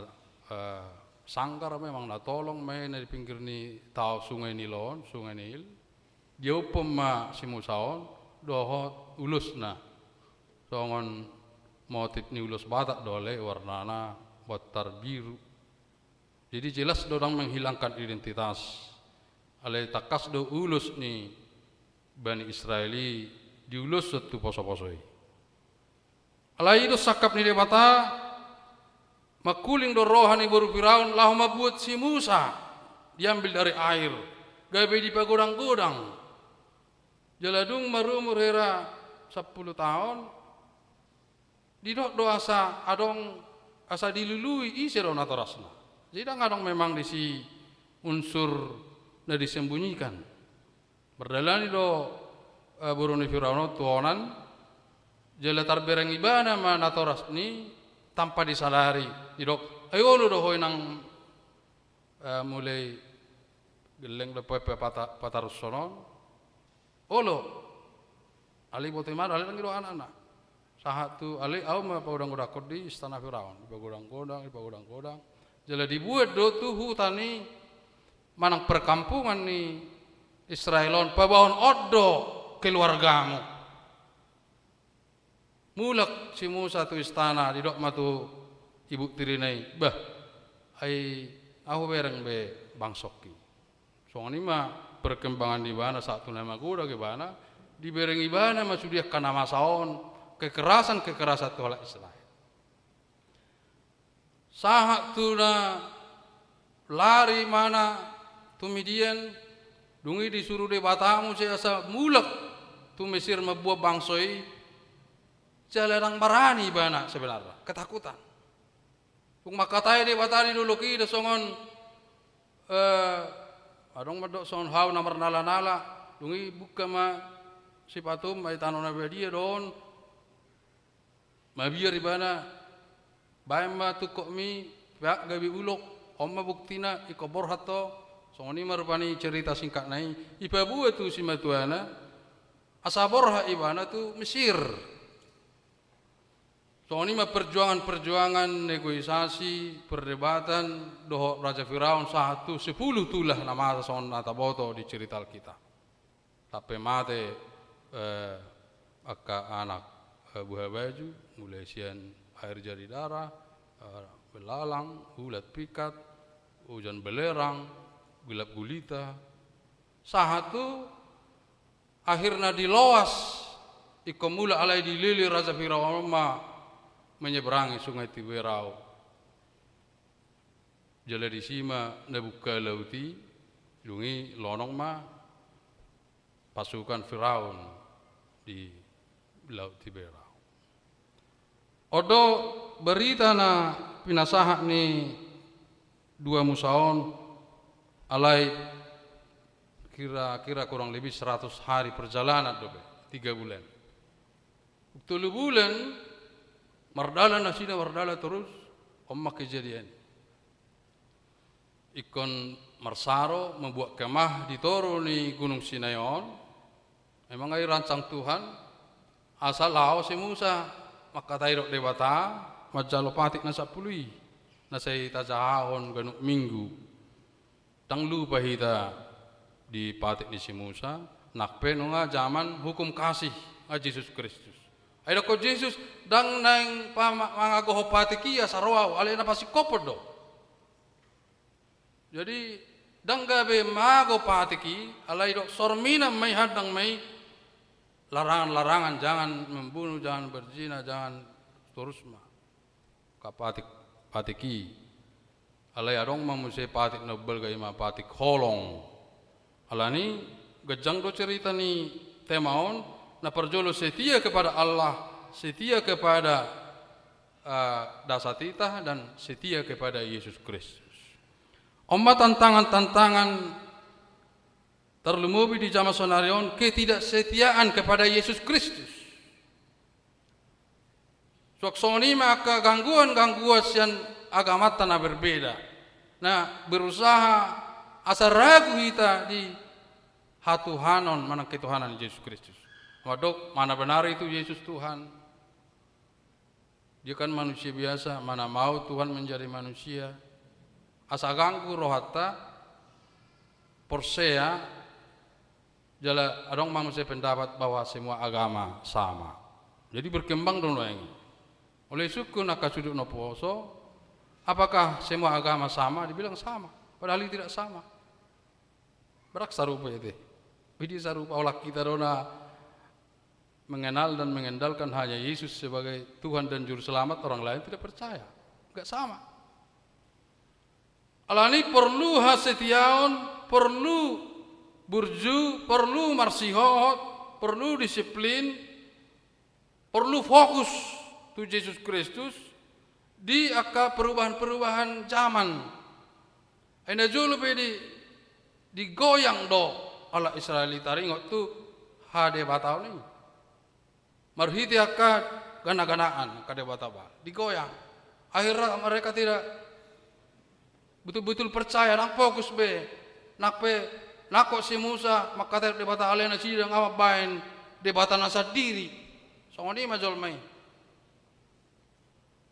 eh, sanggar ma, manang na tolong ma i na di pinggir ni tao Sungai Nil on, Sungai Nil. Diampehon ma si Musa on dohot ulosna. Songon motif ni ulos Batak do alai warnana bontar biru. Jadi jelas do ndang menghilangkan identitas. Alai tangkas do ulos ni Bani Israel i diuloshon tu poso-poso i. Alai i do sangkap ni Debata, mangkuling do roha ni boru Firaun laho mambuat si Musa, diambil dari air, gabe dipagodang-godang. Jala dung marumur hira sampulu taon, didok do asa adong, asa dilului ise do natorasna. Jadi ndang adong memang disi unsur na disembunyikan. Mardalani do, eh, boru ni Firaun on tu onan, jala tarbereng ibana ma natoras ni tanpa disadari, didok, "Ai olo do ho i nang, eh, mulai gelleng do pe, pe pata-, patarushon on?" Olo. Alai boto ibana, alai ndang didok anakna. Sahat tu, alai ahu ma pagodang-godangkon di istana Firaun. Dipagodang-godang, dipagodang-godang. Jala dibuat do tu huta ni manang perkampungan ni Israel on, paboahon on do keluargamu. Mulak si Musa tu istana, didok ma tu ibu tirina i, "Bah, ai ahu bereng be bangsongki." Songon i ma perkembangan di ibana sahat tu na magodang ibana, dibereng ibana ma sude angka na masa on, kekerasan-kekerasan tu halak Israel. Sahat tu na lari ibana tu Midian, dung i disuru Debata muse asa mulak tu Mesir mambuat bangso i, jala ndang barani ibana sebenarna, ketakutan. Dung mangkatai Debata di dolok i do songon, eh, adong mandok songon hau na marnala-nala, dung i buka ma sipatum, ai tano na badia do on. Mabiar ibana, "Baen ma tungkotmi, peak gabe ulok, on ma buktina, ingkon borhat ho." Songon i ma rupani cerita singkatna i, ipaboa tu simatuana, asa borhat ibana tu Mesir. Songon i ma perjuangan-perjuangan negosiasi, perdebatan, dohot Raja Firaun sahat tu sepuluh tulah na masa songon na taboto di cerita Alkitab. Sampe mate, eh, angka anak, eh, buha baju, mulai sian air jadi darah, eh, belalang, ulat pikat, ujan belerang, gelap gulita. Sahat tu akhirna diloas, ingkon mulak alai dilele Raja Firaun on ma menyeberangi Sungai Tiberau. Jala disi ma na buka laut i, dung i lonong ma pasukan Firaun di Laut Tiberau. On do berita na pinasahat ni dua Musa on, alai kira-kira kurang lebih seratus hari perjalanan dope, tiga bulan. Tolu bulan mardalan nasida, mardalan torus, on ma kejadian. Ingkon marsaro, membuat kemah di toru ni Gunung Sinai on, memang ai rancang Tuhan, asa laho si Musa, mangkatai didok Debata, manjalo patik na sampulu i, na sai tajahahon ganup Minggu. Ndang lupa hita di patik ni si Musa, nang pe nunga jaman hukum kasih, nga Jesus Kristus. Ai didokkon Jesus, ndang naeng pa-, ma-, mangagohon patik i asa ro ahu, alai na pasingkophon do. Jadi, ndang gabe mago patik i, alai didok sorminan ma i, handang ma i, larangan-larangan, jangan membunuh, jangan berzina, jangan seterusnya. Ka patik, patik i. Alai adong ma muse patik na umbalga, i ma patik holong. Alani ganjang do cerita ni tema on, na parjolo setia kepada Allah, setia kepada, eh, dasa titah, dan setia kepada Yesus Kristus. On ma tantangan-tantangan tarlumobi di jaman sonari on, ketidaksetiaan kepada Yesus Kristus. Suang songon i ma angka gangguan-gangguan sian agamanta na berbeda, na berusaha asa ragu hita di hatuhanon manang ketuhanan Jesus Kristus. Mandok, mana benar itu Yesus Tuhan? Dia kan manusia biasa, mana mau Tuhan menjadi manusia? Asa ganggu rohanta, porsea, jala adong ma muse pendapat bahwa semua agama sama. Jadi berkembang do nuaeng i. Molo isungkun angka sude na poso, apakah semua agama sama? Dibilang sama. Padahal i tidak sama. Barak sarupa i ate. Bidi sarupa, olat hita do na mengenal dan mengandalkan hanya Yesus sebagai Tuhan dan Juru Selamat, orang lain tidak percaya. Nggak sama. Alani porlu hasetiaon, porlu burju, porlu marsihohot, porlu disiplin, porlu fokus tu Jesus Kristus di angka perubahan-perubahan zaman. Ai na jolo pe di, digoyang do halak Israel i, taringot tu hadebataon i. Marhite angka gana-ganaan angka debata Baal. Digoyang. Akhirnya mereka tidak betul-betul percaya, ndang fokus be. Nang pe, nangkok si Musa mangkatahon debata, alai nasida nga mambaen debatana sandiri. Songon i ma jolma i.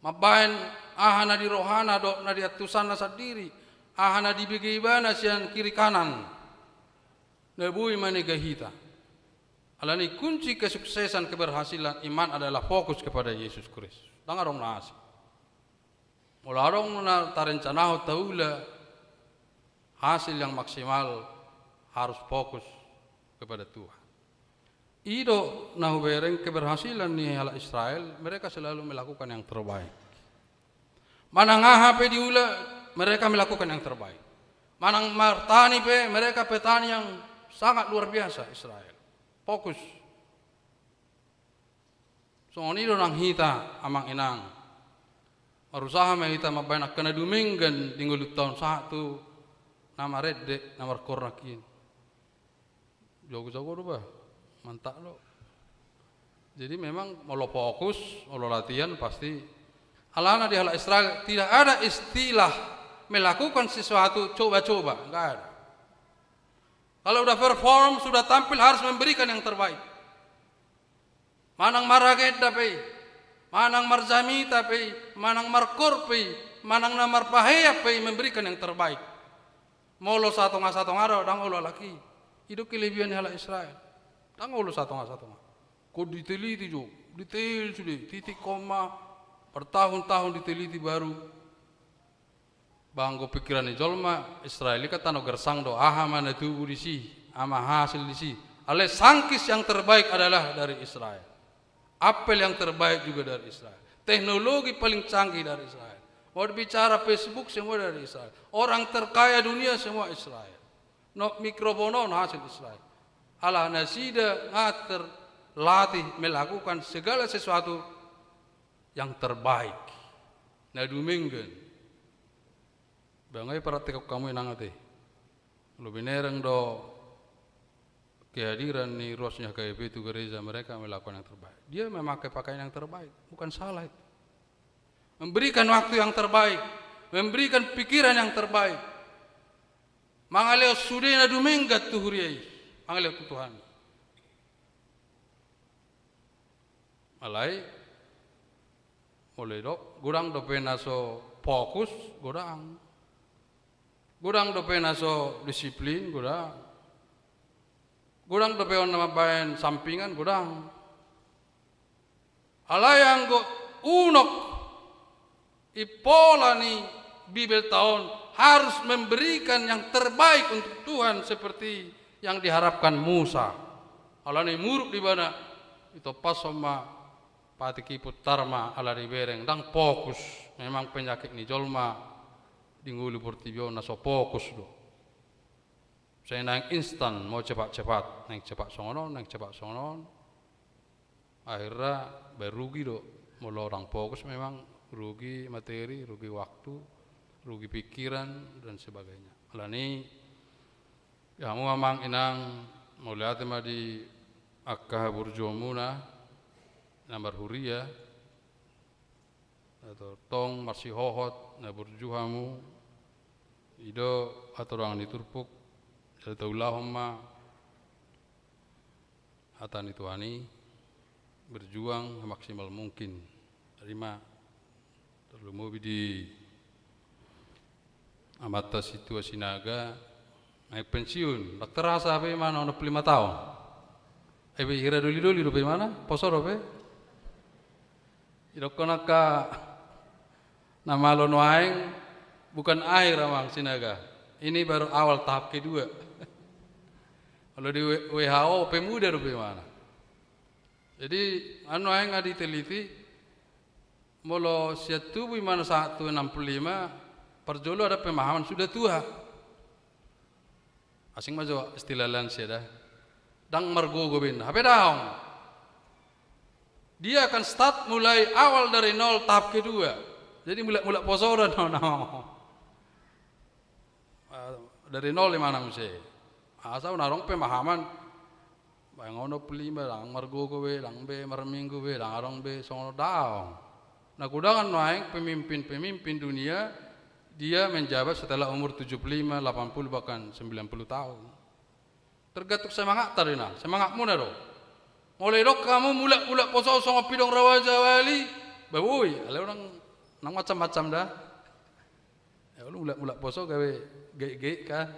Mambaen aha na di rohana dohot na di antusanna sandiri, aha na dibege ibana sian kiri kanan. Na boi manega hita. Alani kunci kesuksesan, keberhasilan iman adalah fokus kepada Yesus Kristus. Ndang adong na asing. Molo adong na tarencanahon taula hasil yang maksimal, harus fokus kepada Tuhan. I do na hubereng keberhasilan ni halak Israel, mereka selalu melakukan yang terbaik. Manang aha pe diula, mereka melakukan yang terbaik. Manang martani pe, mereka petani yang sangat luar biasa Israel. Fokus. Songon i do nang hita, amang inang. Marusaha ma hita mambaen angka na dumenggan di ngolunta on, sahat tu na marende, na markornak i. Jago-jago do bah, mantap do. Jadi memang molo fokus, molo latihan pasti. Alana di halak Israel tidak ada istilah melakukan sesuatu coba-coba, nggak ada. Kalau udah perform, sudah tampil, harus memberikan yang terbaik. Manang maragenda pe i, manang marjamita pe i, manang markoor pe i, manang na marpahean pe i, memberikan yang terbaik. Molo satonga-satonga do, ndang olo halak i. I do kelebihan ni halak Israel. Ndang olo satonga-satonga. Ingkon diteliti jo, detail sude, titik koma, bertahun-tahun diteliti baru. Ba anggo pikiran ni jolma, Israel i kan tano gersang do, aha ma na tubu disi, aha ma hasil disi. Alai sangkis yang terbaik adalah dari Israel. Apel yang terbaik juga dari Israel. Teknologi paling canggih dari Israel. Mau bicara Facebook, semua dari Israel. Orang terkaya dunia, semua Israel. No, mikrofon on hasil Israel. Ala nasida nga terlatih melakukan segala sesuatu yang terbaik. Na dumenggan. Ba nga i praktek hamu inang ate. Molo binereng do kehadiran ni ruas ni H K B P tu gereja, mereka melakukan yang terbaik. Dia memakai pakaian yang terbaik, bukan salah itu. Memberikan waktu yang terbaik, memberikan pikiran yang terbaik. Mangalehon sude na dumenggan tu huria i, mangalehon tu Tuhan. Alai, molo didok, godang dope na so fokus, godang. Godang dope na so disiplin, godang. Godang dope on na mambaen sampingan, godang. Alai anggo unok i pola ni Bibelta on harus memberikan yang terbaik untuk Tuhan seperti yang diharapkan Musa. Alani muruk di ibana, ditompashon ma patik i, puntar ma ala dibereng, ndang fokus. Memang penyakit ni jolma di ngolu portibi on na so fokus do. Sai naeng instan, mau cepat-cepat, naeng cepat songon on, naeng cepat songon on. Akhirna baen rugi do. Molo ndang fokus memang rugi materi, rugi waktu, rugi pikiran, dan sebagainya. Alani, hamu amang inang, mauliate ma di angka haburjuonmuna na marhuria. Tong marsihohot na burju hamu, i do hatorangan ni turpuk, jala taulahon ma hata ni Tuhan i, berjuang semaksimal mungkin. Tarima, tarlumobi di amanta Sintua Sinaga, naeng pensiun, ndang terasa hape imana onom pulu lima taon. Ai pe hira doli-doli dope imana, poso dope. Didokkon angka na malo nuaeng, bukan akhir, Amang Sinaga. Ini baru awal tahap kedua. Kalau di W-, WHO pemuda dope imana. Jadi, anu, aeng nga diteliti, molo sian tubu imana sahat tu enam puluh lima, parjolo ada pemahaman sudah tua. Asing ma jo istilah lansia da. Ndang margogo be inna. Hape daong. Dia akan start mulai awal dari nol tahap kedua. Jadi mulak-mulak poso da, no, no. Ah, dari nol imana muse. Asa unang adong pemahaman, baen onom puluh lima, ndang margogo be, ndang be marminggu be, ndang adong be songon on, daong. Na godangan nuaeng pemimpin-pemimpin dunia, dia menjabat setelah umur tujuh puluh lima, delapan puluh, bahkan sembilan puluh tahun. Tergantung semangatta do inna, semangatmuna do. Molo didok hamu mulak-mulak poso songon pidong rawaja wali, ba boi, alai unang, unang macam-macam da. Ya, olo mulak-mulak poso gabe gek-gek kan.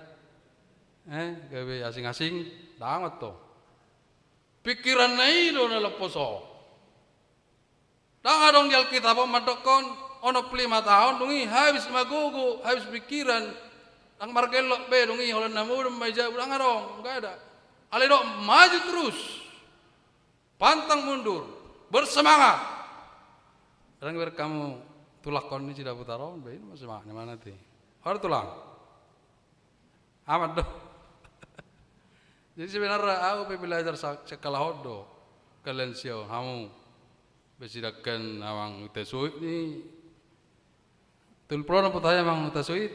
Eh, gabe asing-asing, ndang, antong. Pikiranna i do na lam poso. Ndang adong di Alkitab on mandokkon, onom puluh lima taon, dung i habis ma gogo, habis pikiran, ndang margellok be, dung i holan na modom ma i jabu, ndang adong, nggak ada. Alai didok maju terus. Pantang mundur, bersemangat. Ndang bereng hamu tulangkon ni Cidaputar on, baen ma semangat ni imana te. Ora tulang. Aman do. Jadi sebenarna au pe belajar sa-, sekolah on do. Kalian sio, hamu. Be sidangkan Amang Uta Soit ni. Tolu pulu onom putaya Amang Uta Soit.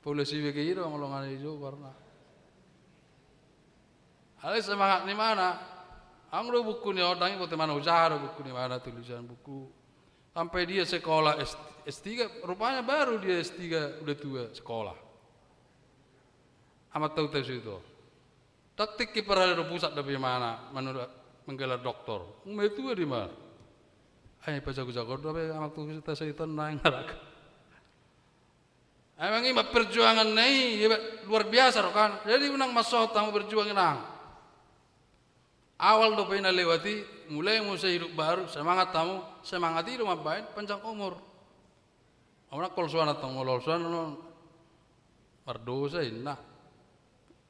Polo si bege i do, molo ngana i jo, karna. Alai semangat ni imana. Ang do buku ni on, ndang i boto imana, ujaha do buku ni imana, tulisan buku. Sampai dia sekolah S-, S tiga, rupanya baru dia S tiga udah tua sekolah. Amanta Uta Soit on. Taktik i parada do pusat dope imana, manu-, menggelar doktor. Umai tua do imana. Ai, pajago-jago dope Amanta Uta Soit on naeng arak. Emang i ma perjuanganna i, hebat, luar biasa do kan. Jadi unang mansohot hamu berjuang inang. Awal dope na lewat i, mulai muse hidup baru, semangat hamu, semangat i do mambaen panjang umur. Hamu nang holsoan antong, molo holsoan on mardosa inna.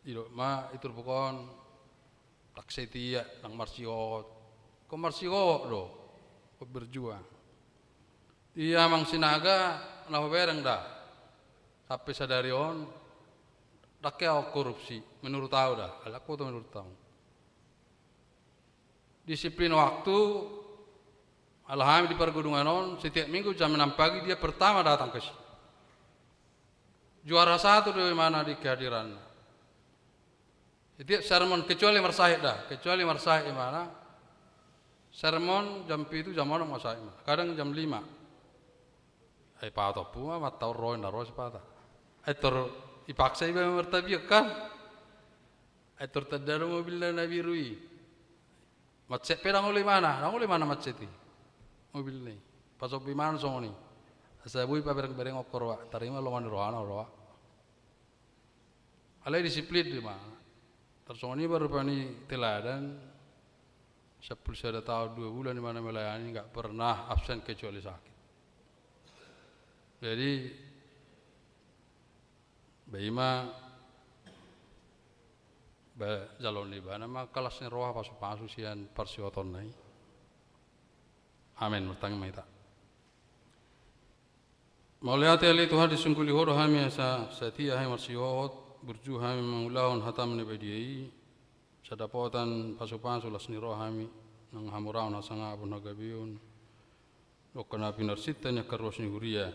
Didok ma i turpuk on, ndang setia, ndang marsihohot. Ingkon marsihohot do, ingkon berjuang. Ia Amang Sinaga, na hubereng da. Sampe sadari on, ndang hea on korupsi, menurut au da, alai ingkon menurut au. Disiplin waktu, ala hami di pargedungan on, setiap minggu jam enam pagi dia pertama datang ke sini. Juara satu do imana di kehadiranna. Setiap sermon, kecuali marsahit da, kecuali marsahit imana, sermon jam pitu, jam onom marsahit imana. Kadang jam lima. Ai patompu ma, mantau ro, inna ro sipata. Ai tor dipaksa iba martabiat kan. Ai tor tanda do mobilna na biru i. Macet pe ndang olo imana, ndang olo imana macet i. Mobilna i. Pasombu imana songon i. Asa boi pabereng-bereng on roha, tarima lomo ni rohana roha. Alai disiplin do imana. Tarsongon i ma rupani teladan, sampulu sada taon dua bulan imana melayani, nggak pernah absen kecuali sakit. Jadi, ba i ma, ba jalo ni ibana ma las ni roha, pasu-pasu sian parsihohotonna i. Amen. Martangiang ma hita. Mauliate ale Tuhan, disungguli Ho do hami asa satia hami marsihohot, burju hami mangulahon hataM na badia i, asa dapotan pasu-pasu las ni roha hami, nang hamoraon, hasangapon, hagabeon, dohot na pinarsinta ni angka ruas ni huria.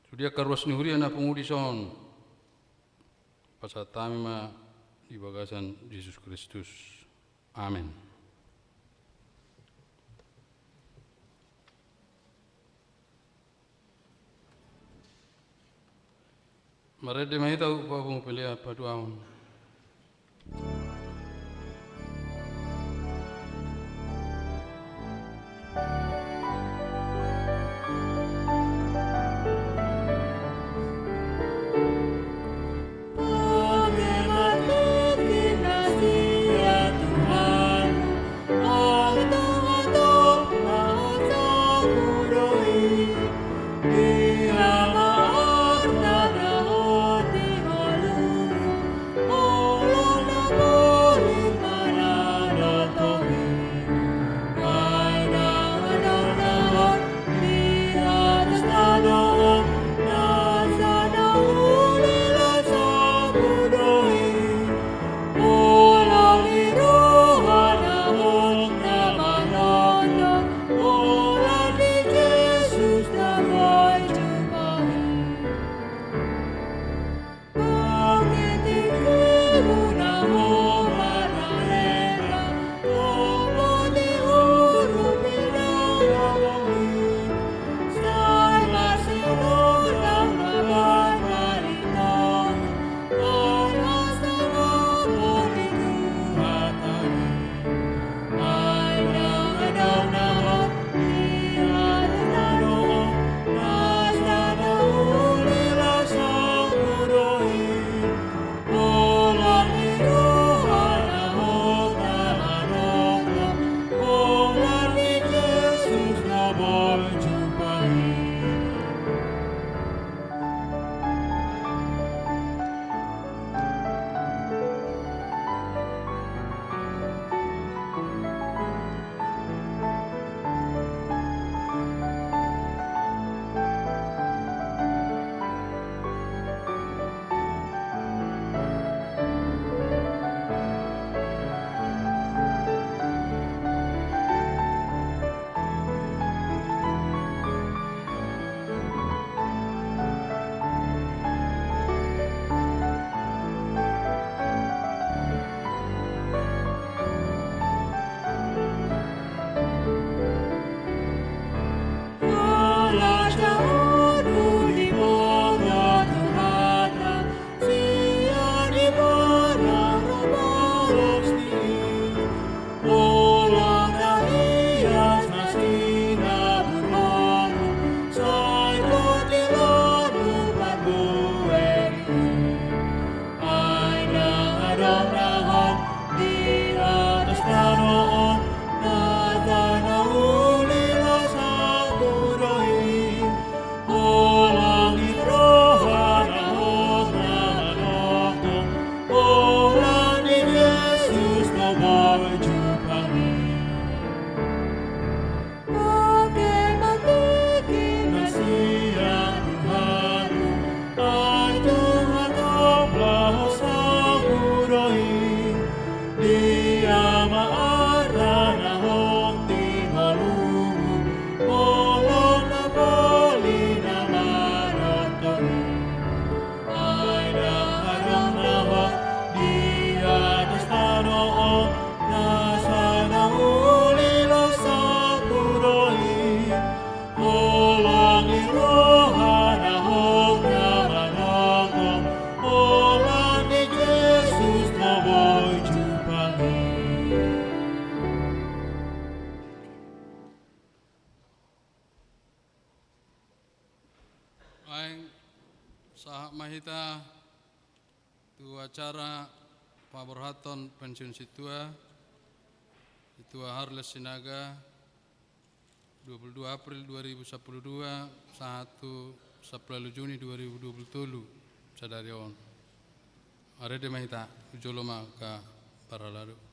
Sude angka ruas ni huria na pungu dison, pasahat hami ma di bagasan Jesus Kristus. Amen. Marende ma hita, upa pungu pelean paduahon. Baen, sahat ma hita tu acara paborhathon pensiun sintua, Sintua Harles Sinaga, dua puluh dua April dua ribu sampulu dua, sahat tu sampulu ualu Juni dua ribu dua puluh tolu, sadari on. Marende ma hita, tu jolo ma angka parhalado.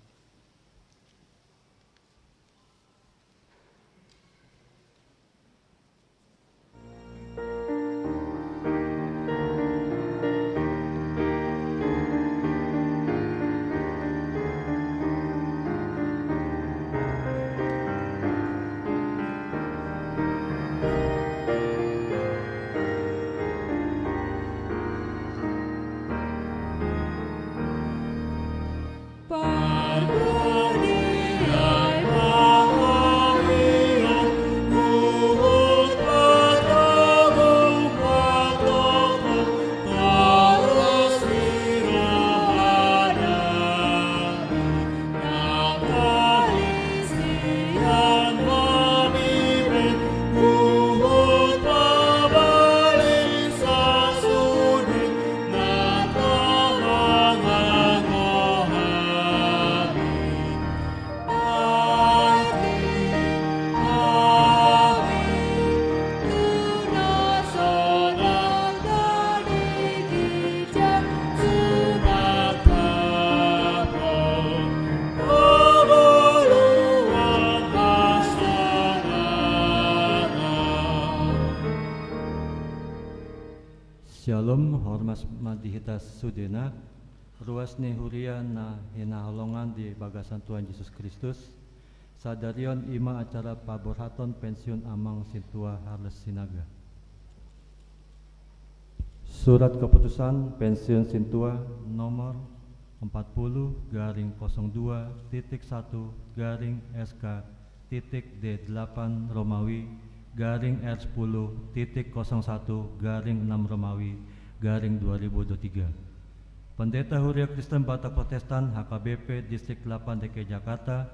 Syalom, hormat ma di hita sudena, ruas ni huria na hinaholongan di bagasan Tuhan Jesus Kristus. Sadari on ima acara paborhaton pensiun Amang Sintua Harles Sinaga. Surat keputusan pensiun Sintua nomor empat puluh garing kosong dua titik satu garing S K titik D delapan Romawi garing R sepuluh titik kosong satu garing enam Romawi garing dua ribu dua puluh tiga. Pendeta Huria Kristen Batak Protestan H K B P Distrik delapan D K I Jakarta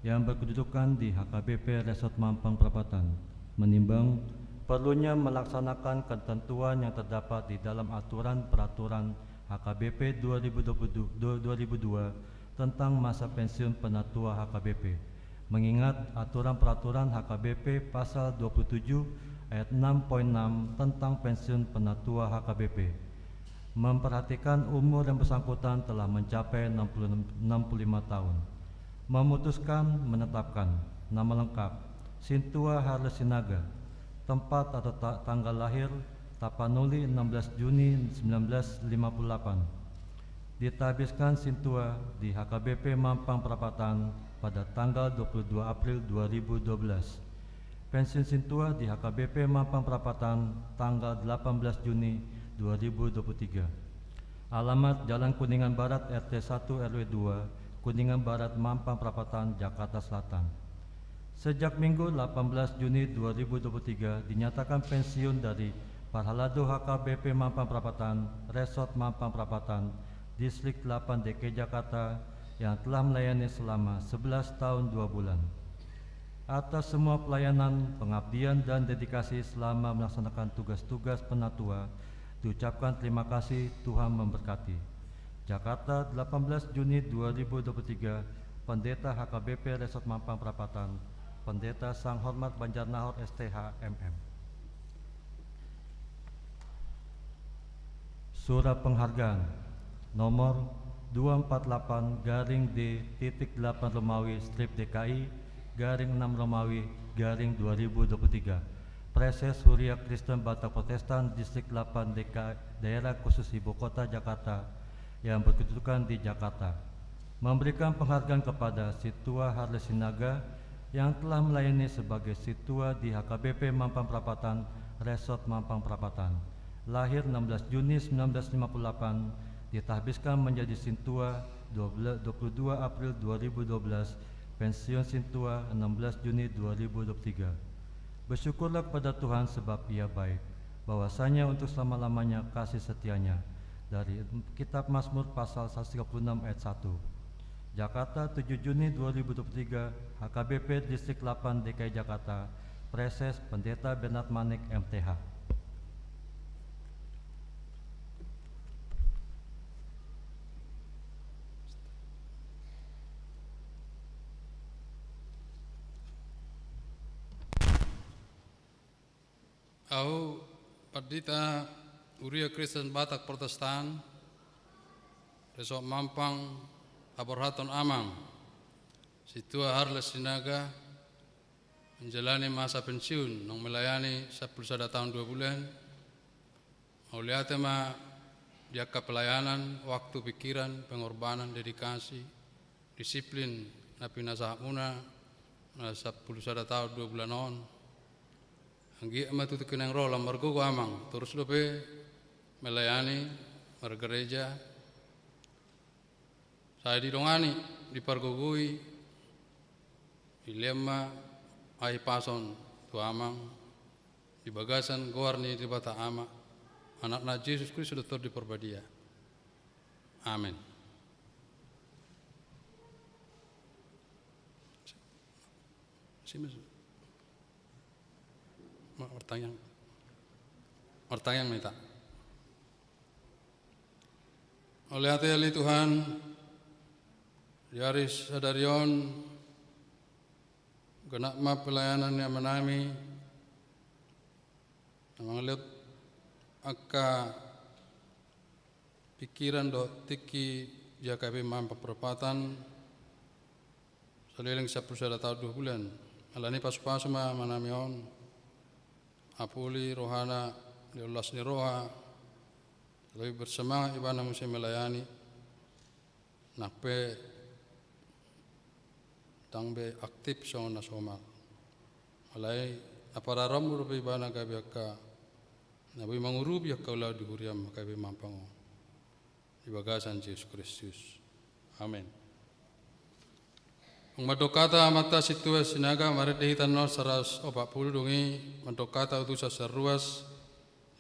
yang berkedudukan di H K B P Resort Mampang Prapatan menimbang perlunya melaksanakan ketentuan yang terdapat di dalam aturan peraturan H K B P dua ribu dua puluh dua, dua ribu dua tentang masa pensiun penatua H K B P. Mengingat aturan peraturan H K B P pasal dua puluh tujuh ayat enam poin enam tentang pensiun penatua H K B P. Memperhatikan umur yang bersangkutan telah mencapai enam puluh, enam puluh lima tahun. Memutuskan, menetapkan nama lengkap Sintua Harles Sinaga, tempat atau ta-, tanggal lahir Tapanuli enam belas Juni sembilan belas lima puluh delapan. Ditahbiskan Sintua di H K B P Mampang Prapatan pada tanggal dua puluh dua April dua ribu dua belas. Pensiun Sintua di H K B P Mampang Prapatan tanggal delapan belas Juni dua ribu dua puluh tiga. Alamat Jalan Kuningan Barat, R T satu, R W dua, Kuningan Barat, Mampang Prapatan, Jakarta Selatan. Sejak Minggu delapan belas Juni dua ribu dua puluh tiga dinyatakan pensiun dari Parhalado H K B P Mampang Prapatan, Resort Mampang Prapatan, Distrik delapan D K I Jakarta yang telah melayani selama sebelas tahun dua bulan. Atas semua pelayanan, pengabdian, dan dedikasi selama melaksanakan tugas-tugas penatua, diucapkan terima kasih, Tuhan memberkati. Jakarta, delapan belas Juni dua ribu dua puluh tiga, Pendeta H K B P Resort Mampang Prapatan, Pendeta Sang Hormat Banjarnahor, S T H, M M. Surat penghargaan nomor dua empat delapan garing D titik delapan Romawi strip D K I garing enam Romawi garing dua ribu dua puluh tiga. Praeses Huria Kristen Batak Protestan Distrik delapan D K I Daerah Khusus Ibu Kota Jakarta yang berkedudukan di Jakarta. Memberikan penghargaan kepada Sintua Harles Sinaga yang telah melayani sebagai Sintua di H K B P Mampang Prapatan, Resort Mampang Prapatan. Lahir enam belas Juni sembilan belas lima puluh delapan, ditahbiskan menjadi Sintua dua belas, dua puluh dua April dua ribu dua belas, pensiun Sintua enam belas Juni dua ribu dua puluh tiga. Bersyukurlah kepada Tuhan sebab Ia baik, bahwasanya untuk selama-lamanya kasih setia-Nya. Dari Kitab Mazmur pasal seratus tiga puluh enam ayat satu. Jakarta, tujuh Juni dua ribu dua puluh tiga, H K B P Distrik delapan D K I Jakarta, Praeses Pendeta Bernard Manik, M T H. Ahu, Pandita Huria Kristen Batak Protestan, Resort Mampang, paborhaton Amang Sintua Harles Sinaga menjalani masa pensiun naung melayani sampulu sada taon dua bulan. Mauliate ma di angka pelayanan, waktu, pikiran, pengorbanan, dedikasi, disiplin na pinasahatmuna na sampulu sada taon dua bulan on. Anggiat ma tu tingki na naeng ro lam margogo Amang, torus dope melayani, margereja, sai didongani, dipargogoi, dilehon ma hahipason tu Amang di bagasan goar ni Debata Ama, Anakna Jesus Kristus, Debata Parbadia. Amen. Simas. Ma-, martangiang. Martangiang ma hita. Mauliate ale Tuhan, di ari sadari on, genap ma pelayanan ni amanami, na mangalehon angka pikiran dohot tingki di H K B P Mampang Prapatan, saleleng sampulu sada taon dua bulan. Alani i pasupasu ma amanami on, apuli rohana, dilehon las ni roha, Lebih bersemangat ibana muse melayani, nang pe ndang be aktif songon na somal. Alai na parrohamu dope ibana gabe angka na boi mangurupi angka ulaon di huriam gabe mampang on. Di bagasan Jesus Kristus. Amen. Mandok hata Amanta Sintua Sinaga, marende hita annon saratus opat pulu, dung i mandok hata utusan sian ruas,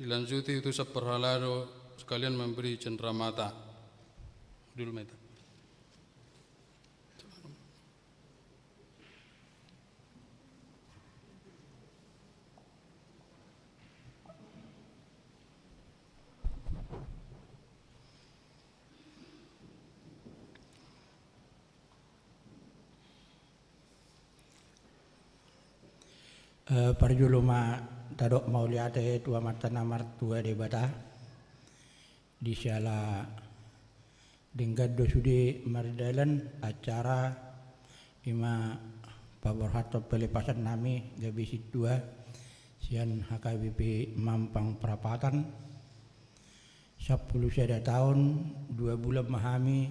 dilanjuti utusan parhalado sekalian memberi cenderamata. Dulu meta. Eh, parjolo ma tadok mauliate tu Amanta na martua Debata, di siala denggan do sude mardalan acara i ma paborhathon pelepasan nami gabe sintua sian H K B P Mampang Prapatan. Sampulu sada taon dua bulan ma hami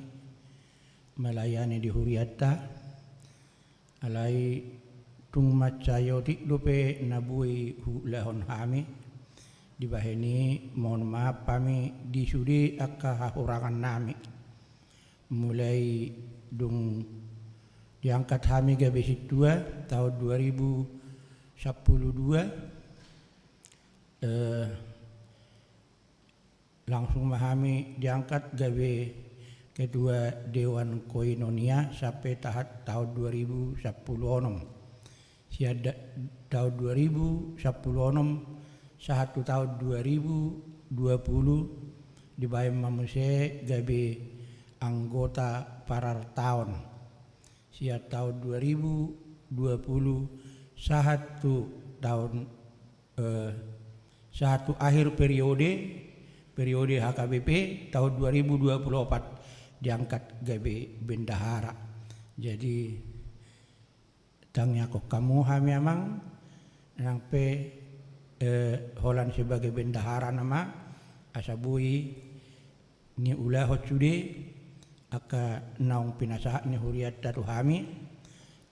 melayani di hurianta. Alai tung mansai otik dope na boi huulahon hami. Dibahen i mohon maaf hami di sude angka hahurangan nami. Mulai dung diangkat hami gabe sintua taon dua ribu sampulu dua, eh, langsung ma hami diangkat gabe ketua Dewan Koinonia sampe tahat taon dua ribu sampulu onom. Sian da-, taon dua ribu sampulu onom sahat tu taon dua ribu dua pulu dibahen ma muse gabe anggota parartaon. Sian taon dua ribu dua pulu sahat tu taon eh, sahat tu akhir periode, periode H K B P, taon dua ribu dua pulu opat diangkat gabe bendahara. Jadi, tangiangkon hamu hami amang, nang pe, eh, holan sebagai bendahara nama, asa boi niulahon sude angka naung pinasahat ni hurianta tu hami,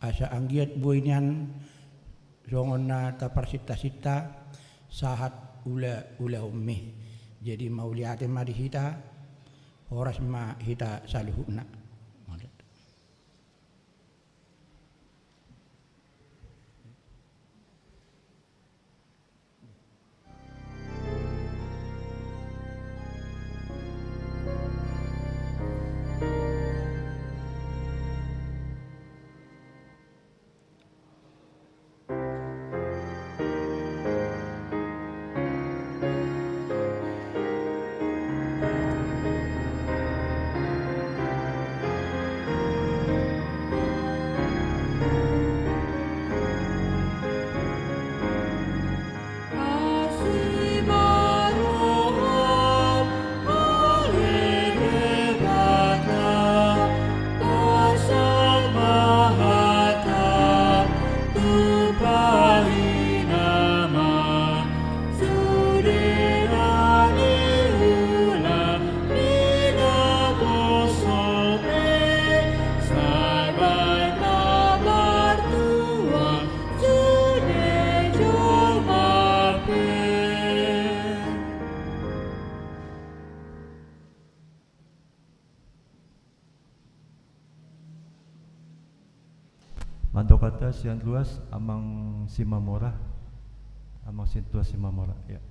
asa anggiat boi nian songon na taparsintasinta sahat ulaulaonmi. Jadi mauliate ma di hita, horas ma hita saluhutna. Mandok hata sian ruas Amang Simamora. Amang Sintua Simamora, ya.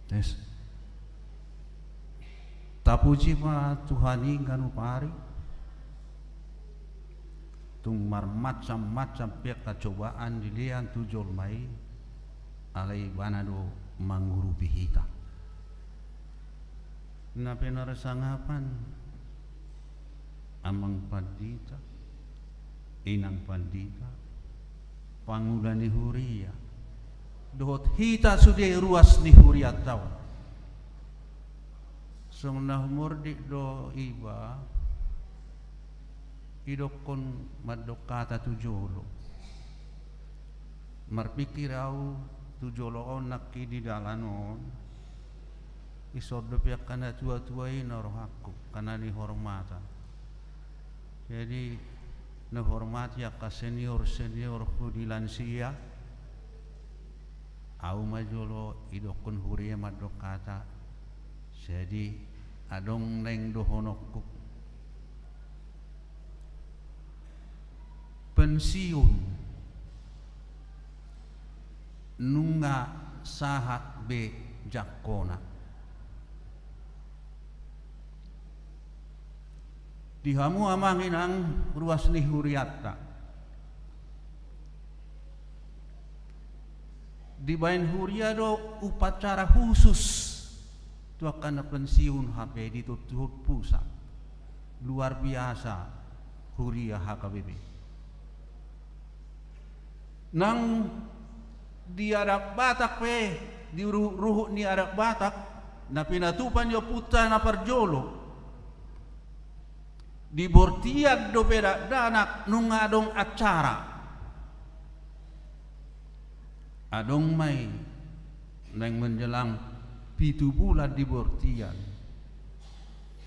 Tes. Tapuji ma Tuhan i ganup ari. Tung marmacam-macam pe angka cobaan dilean tu jolma i, alai Ibana do mangurupi hita. Na pe na marsangapan, amang pandita, inang pandita, pangula ni huria, dohot hita sude ruas ni hurianta on. Songon na humordik do iba, idokkon mandok hata tu jolo. Marpikir ahu tu jolo on nangkin di dalan on, dison dope angka na tua-tua i na rohangku, angka na nihormatan. Jadi, na huhormati angka senior-seniorhu di lansia, ahu ma jolo idokkon huria mandok hata. Jadi, adong naeng dohononku. Pensiun. Nunga sahat be jangkona. Di hamu amang inang ruas ni hurianta, dibaen huria do upacara khusus tu angka na pensiun hape di tontuhon pusat. Luar biasa huria H K B P. Nang di adat Batak pe, di ruhut-ruhut ni adat Batak, na pinatupa ni ompunta na parjolo, di bortian dope dakdanak nunga adong acara. Adong ma i naeng menjelang pitu bulan di bortian,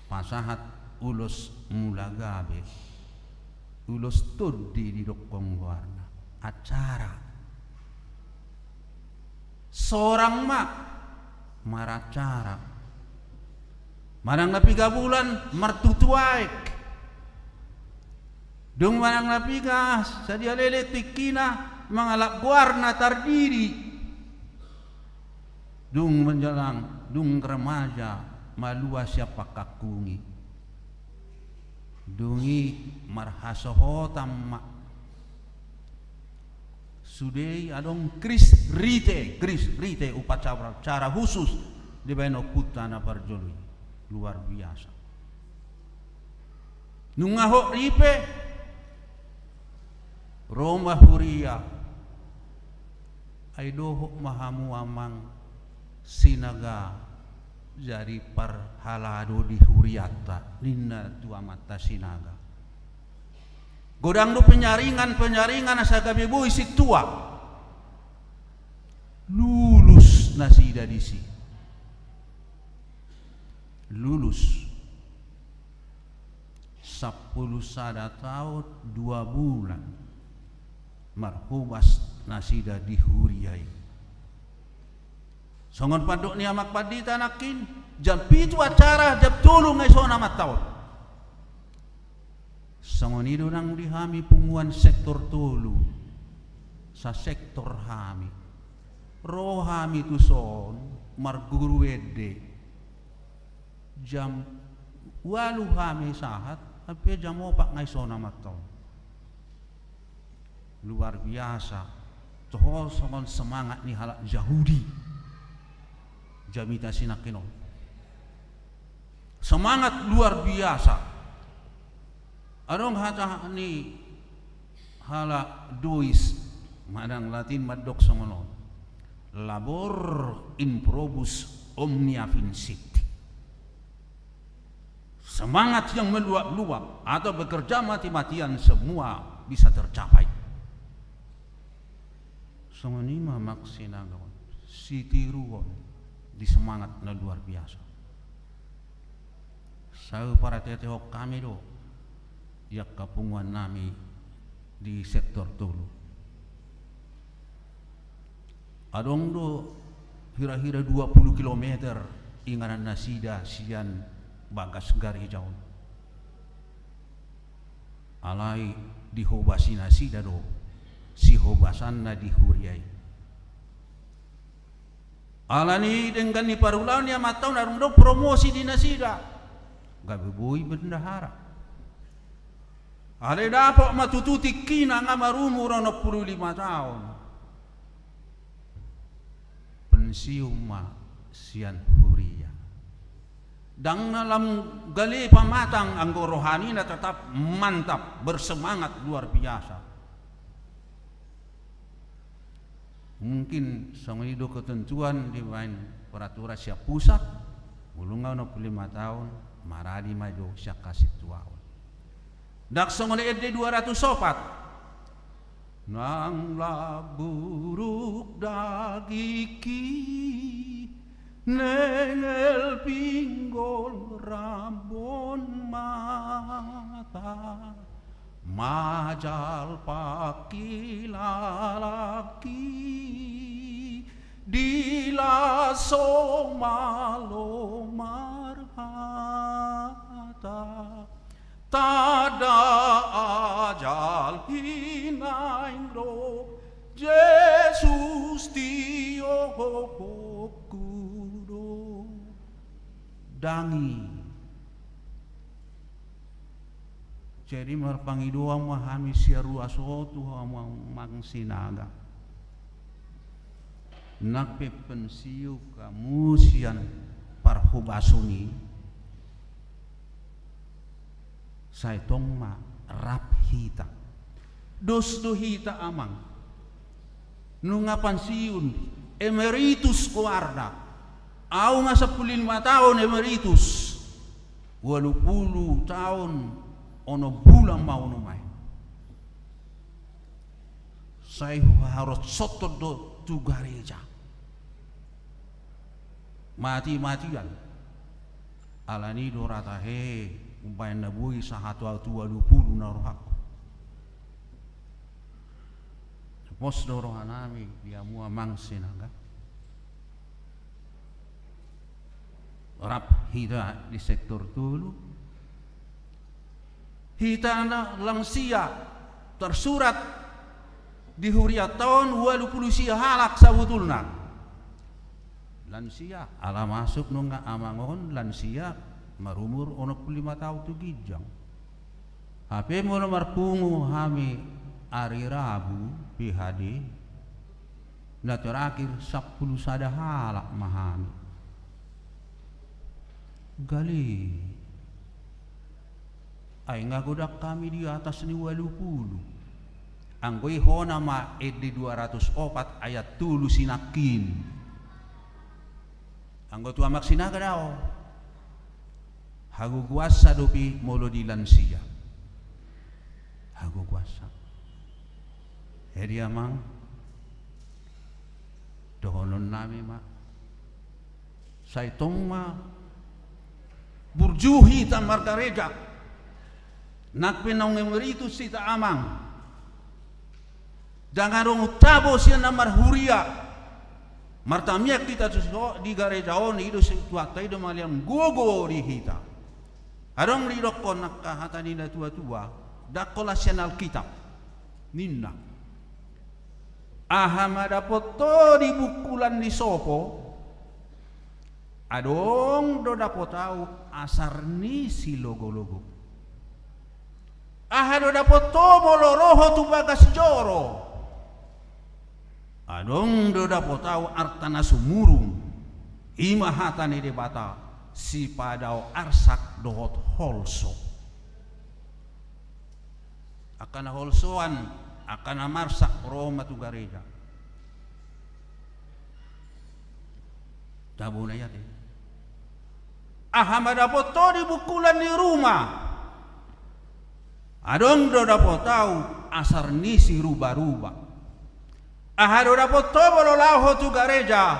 pasahat ulos mula gabe, ulos tondi didokkon goarna, acara. Sorang ma maracara. Manang na piga bulan martutu aek. Dung manang na piga sadia leleng tingkina mangalap goarna tardidi. Dung menjelang, dung remaja, malua sian pangkangkungi. Dung i marhasohotan ma. Sude i adong kris rite, kris rite upacara, acara khusus dibaen ompunta na parjolo i. Luar biasa. Nunga hot ripe, ro ma huria. Ai dohot ma hamu amang Sinaga jadi parhalado di hurianta, ninna tu amanta Sinaga. Godang do penyaringan-penyaringan asa gabe boi sintua. Lulus nasida disi. Lulus. Sampulu sada taon dua bulan marhobas nasida di huria i. Songon pandok ni amang pandita nangkin, jam pitu acara, jam tolu nunga isona amanta on. Songon i do nang di hami punguan sektor tolu, sasektor hami. Ro hami tuson marguru ende. Jam ualu hami sahat, hape jam opat nunga isona amanta on. Luar biasa. Toho songon semangat ni halak Jahudi. Jamita sinangkin on. Semangat luar biasa. Adong hata ni halak Dois, manang Latin mandok songon on. Labor in probus omnia vincit. Semangat yang meluap-luap atau bekerja mati-matian semua bisa tercapai. Songon i ma amang Sinaga on, sitiruon di semangat na luar biasa. Sai paratehon hami do di angka punguan nami di sektor tolu. Adong do hira-hira dua pulu kilometer inganan nasida sian bagas gareja on. Alai dihobasi nasida do sihobasanna di huria i. Alani denggan ni parulaon ni amanta on, adong do promosi di nasida. Gabe boi bendahara. Alai dapot ma tutu tingkina nga marumur onom pulu lima taon. Pensiun ma sian huria. Ndang na lam gale pamatang, anggo rohani na tetap mantap, bersemangat luar biasa. Mungkin songon i do ketentuan dibaen peraturan sian pusat, molo nga onom pulu lima taon, maradi ma jo sian hasintuaon. Ndang songon ende dua ratus opat. Nang lamburuk dagingki, nengel pinggol rambon mata, majal pangkilalangki, di las so malo marhata. Tanda ajal hinaing ro, Jesus tiohonku do. Ndang i. Jadi marpangidoan ma hami sian ruas on tu hamu amang Sinaga. Nang pe pensiun hamu sian parhobason i, sai tong ma rap hita. Dos do hita amang. Nunga pensiun, emeritus goarna. Au nga sampulu lima taon emeritus. Ualu pulu taon onom bulan ma au nuaeng. Sai huharosonhon do tu gareja. Mati-matian. Alani do ra tahe, umbaen na boi sahat tu ualu pulu na rohangku. Pos do rohanami di hamu amang Sinaga. Rap hita di sektor tolu. Hita na lansia, tersurat di hurianta on ualu pulu sia halak sabotulna. Lansia, ala masuk nunga amang on lansia marumur onom pulu lima taon tu ginjang. Hape molo marpungu hami ari Rabu P H D, na terakhir sampulu sada halak ma hami. Gale. Ai nga godang hami di atas ni ualu pulu. Anggo i hona ma ende dua ratus opat ayat tolu sinangkin. Anggo tu amang Sinaga dao. Hagogoansa dope molo di lansia. Hagogoansa. Jadi amang, dohononnami ma. Sai tong ma burju hita margareja. Nang pe naung emeritus hita amang. Ndang adong tabo sian na marhuria. Martamiang hita tu so di gareja on, i do si Tuhanta i do mangalean gogo di hita. Adong didokkon angka hata ni na tua-tua, ndang holan sian Alkitab. Ninna. Aha ma dapot ho di bungkulan ni sopo, adong do dapot ahu asar ni silogo-logo. Aha do dapot ho molo ro ho tu bagas joro, adong do dapot ahu arta na sumurung, i ma hata ni Debata, sipadao arsak dohot holso. Angka na holsoan, angka na marsak ro ma tu gareja. Tabona i ate. Aha ma dapot ho di bungkulan ni ruma? Adong do dapot ahu asar ni siruba-ruba. Aha do dapot ho molo laho ho tu gareja?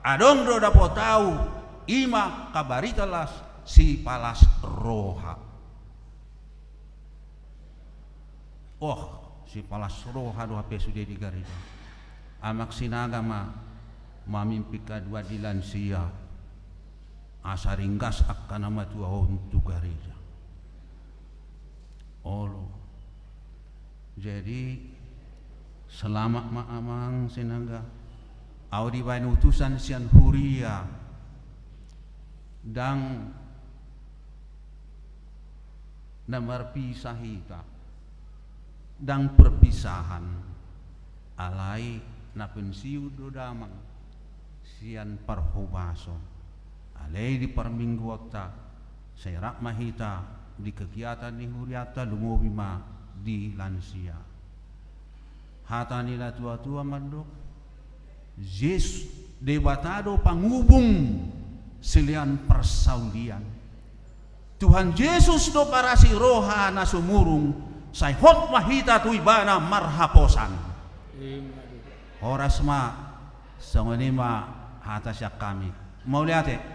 Adong do dapot ahu, i ma kabarita las sipalas roha. Oh, sipalas roha do hape sude di gareja. Amang Sinaga ma mamimpin haduan di lansia. Asa ringgas angka na matua on tu gareja. Olo. Jadi, selamat ma amang Sinaga. Ahu dibaen utusan sian huria, ndang na marpisah hita, ndang perpisahan, alai na pensiun do damang sian parhobason. Alai di parmingguonta, sai rap ma hita di kegiatan ni hurianta, lumobi ma di lansia. Hata ni natuatua mandok, Jesus, Debata do pangubung silean parsaulian. Tuhan Jesus do parasi roha na sumurung, sai hot ma hita tu Ibana marhaposan. Horas ma, songon i ma hata sian hami. Mauliate.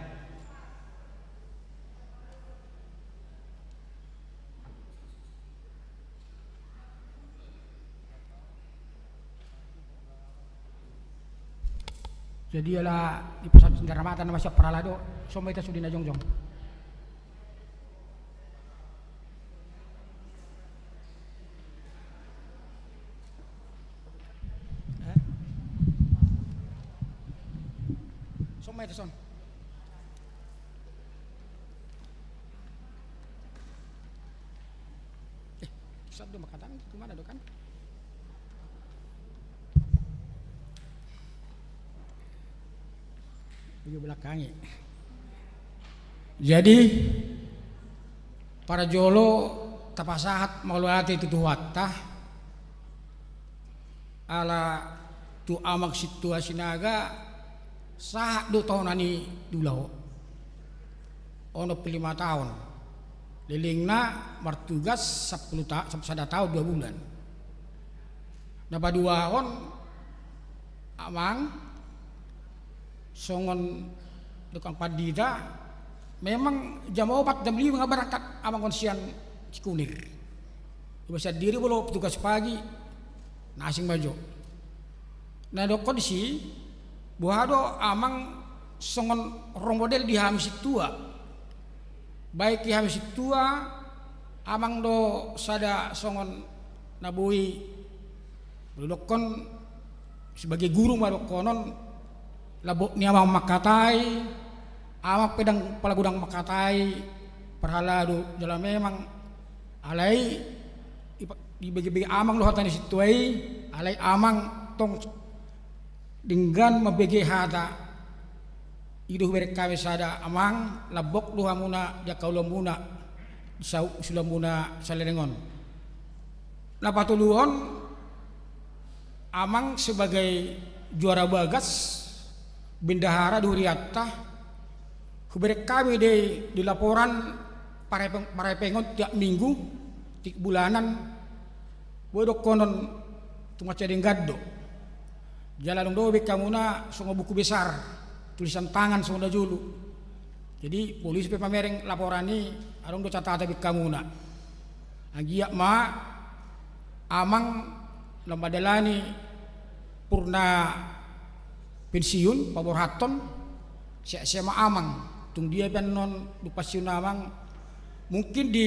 Jadi ala di pusat senjata mata nama siap paralado, somba ita sudi na jongjong. Eh? Somba ita son. Eh, satu makanan itu mana do kan? Bagi belakangi. Jadi parjolo tapasahat mauliate tu Tuhanta. Ala tu amang sintua Sinaga, sahat do tona ni dula on onom pulu lima taon. Lelengna martugas sampulu ta-, sada taon dua bulan. Na paduahon amang songon dokon pandita, memang jam opat jam lima nga berangkat amang on sian Cikunir. Iba sandiri molo tugas pagi, na asing ma jo. Na dokkon disi, boha do amang songon role model di hami sintua. Baik di hami sintua, amang do sada songon na boi, molo dokkon sebagai guru ma dokkonon, lambok ni amang mangkatai, amang pe ndang pala godang mangkatai parhalado, jala memang alai ipa-, ibege-bege amang do hata ni sintua i, alai amang tong denggan mambege hata. I do hubereng hami sada amang, lambok do hamuna di angka ulaonmuna, di sau-, siulaonmuna saleleng on. Na patoluhon, amang sebagai juara bagas, bendahara di hurianta, hubereng hami di, di laporan parepeng-, parepengon tiap minggu, tiap bulanan, boi dokkonon tung mansai denggan do. Jala adong do hubereng hamuna songon buku besar, tulisan tangan songon na jolo. Jadi polisi pe pamereng laporan i, adong do catatan hubereng hamuna. Anggiat ma amang lam mandalani purna pensiun, paborhathon, sehat-sehat ma amang. Tung dia pe annon dung pensiun amang, mungkin di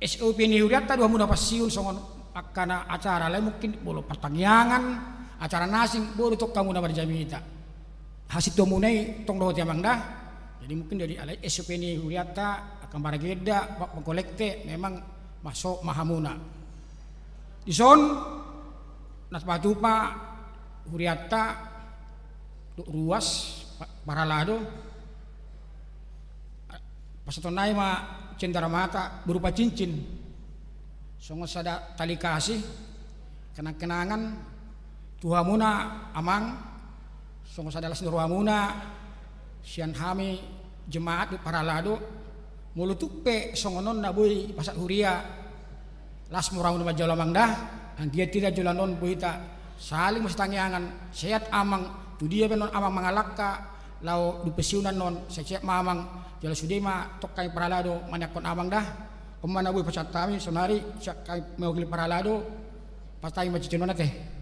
S O P ni hurianta do hamuna pensiun songon angka na acara, alai mungkin molo partangiangan, acara na asing, boi do tong hamuna marjamita. Hasintuamuna i tong dohot i amang da. Jadi mungkin dari alai S O P ni hurianta, angka maragenda, ma-, mangkolekte, memang masuk ma hamuna. Dison na tapatupa hurianta dohot ruas pa-, parhalado. Pasahaton nami ma cenderamata berupa cincin, songon sada tali kasih, kenang-kenangan tu hamuna amang, songon sada las ni rohamuna sian hami jemaat dohot parhalado. Molo tung pe songon on na boi dipasahat huria, las ma rohamuna manjalo amang da. Anggiat hita joloan on boi hita saling masitangiangan, sehat amang, tu dia pe annon amang mangalangka laho dung pensiun annon, sehat-sehat ma amang. Jala sude ma tong hami parhalado maniangkon amang da. On ma na boi pasahat hami saonari sian hami mewakili parhalado. Pasahat hami ma cincin on ate.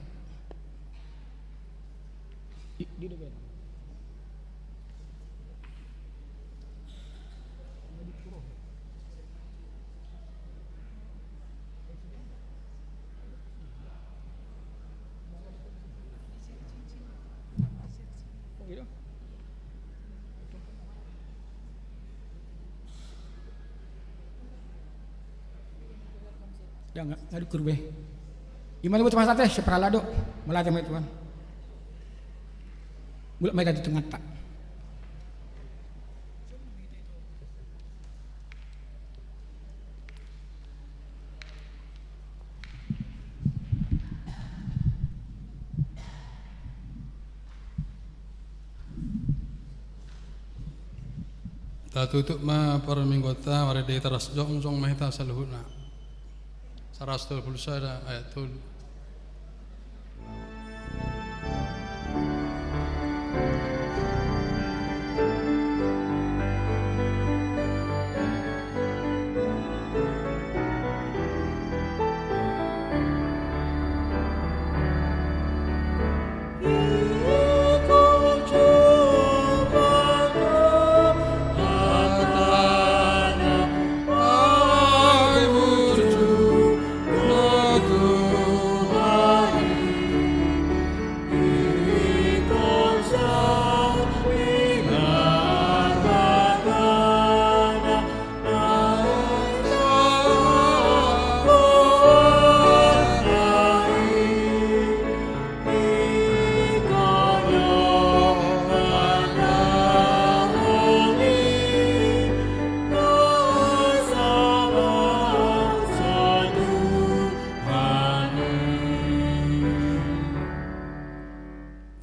Ia nga, nga diukur be. Ima tu buat masa teh, separala do. Mauliate ma di Tuhan. Mulak ma hita tu tengahta. Tatutup ma parmingguanta, marende hita ras jongjong ma hita saluhutna. Saratus tolu pulu sada ayat tolu.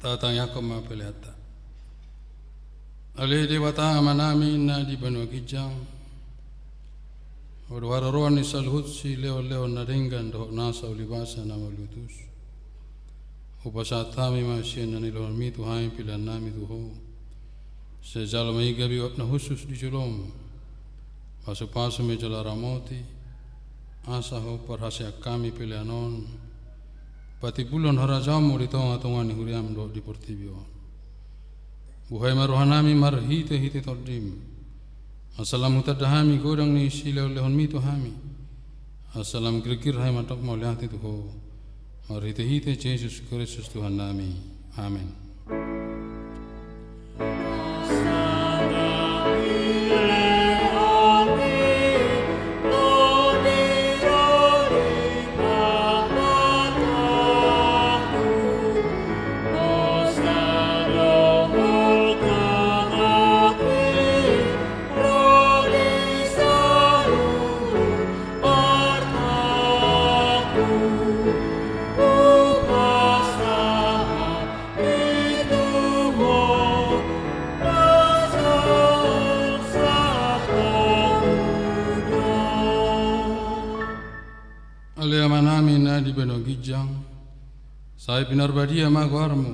Tatangiangkon ma peleanta. Ale Debata Amanami na di banua ginjang, Ho do haroroan ni saluhut silehonlehon na denggan dohot nasa ulibasa na malutus. Hupasahat hami ma sian na nilehonmi tu hami peleannami tu Ho. Sai jalo ma i gabe uap na hushus di jolom. Pasupasu ma i jala ramoti, asa Ho parhaseang hami pelean on patimbulhon harajaonmu di tongatonga ni huriam dohot di portibi on. Buhai ma rohanami marhitehite Tondim, asa lam hutanda hami godang ni silehonlehonmi tu hami, asa lam girgir hami mandok mauliate tu Ho, marhitehite Jesus Kristus Tuhannami. Amen. Ale Amanami na di banua ginjang, sai pinarbadia ma goarmu,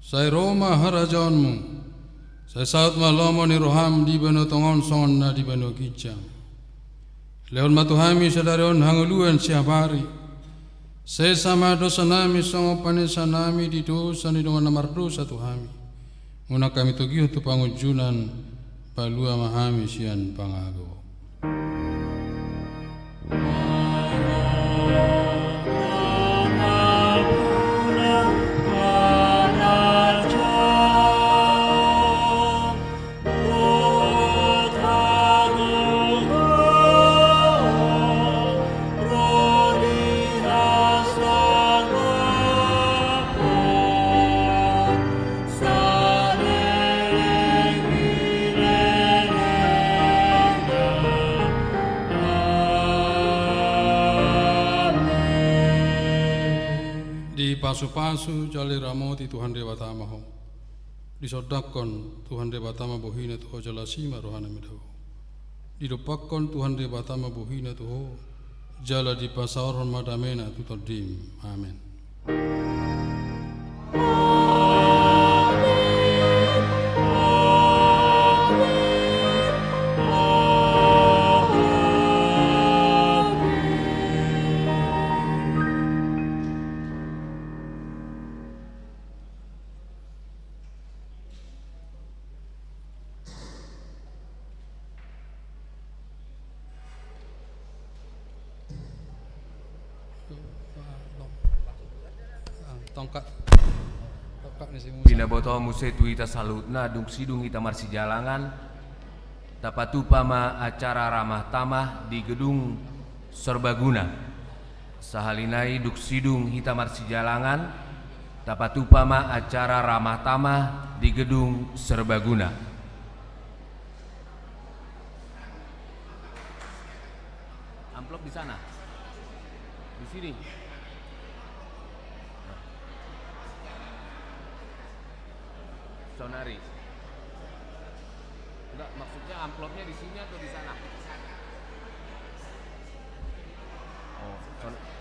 sai ro ma harajaonmu, sai saut ma lomo ni roham di banua tonga on songon na di banua ginjang. Lehon ma tu hami sadari on hangoluan siapari. Sesa ma dosanami songon panesanami di dosa ni dongan na mardosa tu hami. Unang hami togihon tu pangunjunan, palua ma hami sian pangago. Dipasupasu jala diramoti Tuhan Debata ma ho. Disondangkon Tuhan Debata ma bohina tu ho jala asi ma rohana mida ho. Didompakkon Tuhan Debata ma bohina tu ho, jala dipasaorhon ma damena tu tondim. Amen. Tongkat. Tongkat ni si Musa. Pinaboto muse tu hita saluhutna, dung sidung hita marsijalangan, tapatupa ma acara ramah tamah di gedung Serbaguna. Sahali nai dung sidung hita marsijalangan, tapatupa ma acara ramah tamah di Gedung Serbaguna. Amplop di sana. Di sini. Sonari. Enggak, maksudnya amplopnya di sini atau di sana? Oh, son-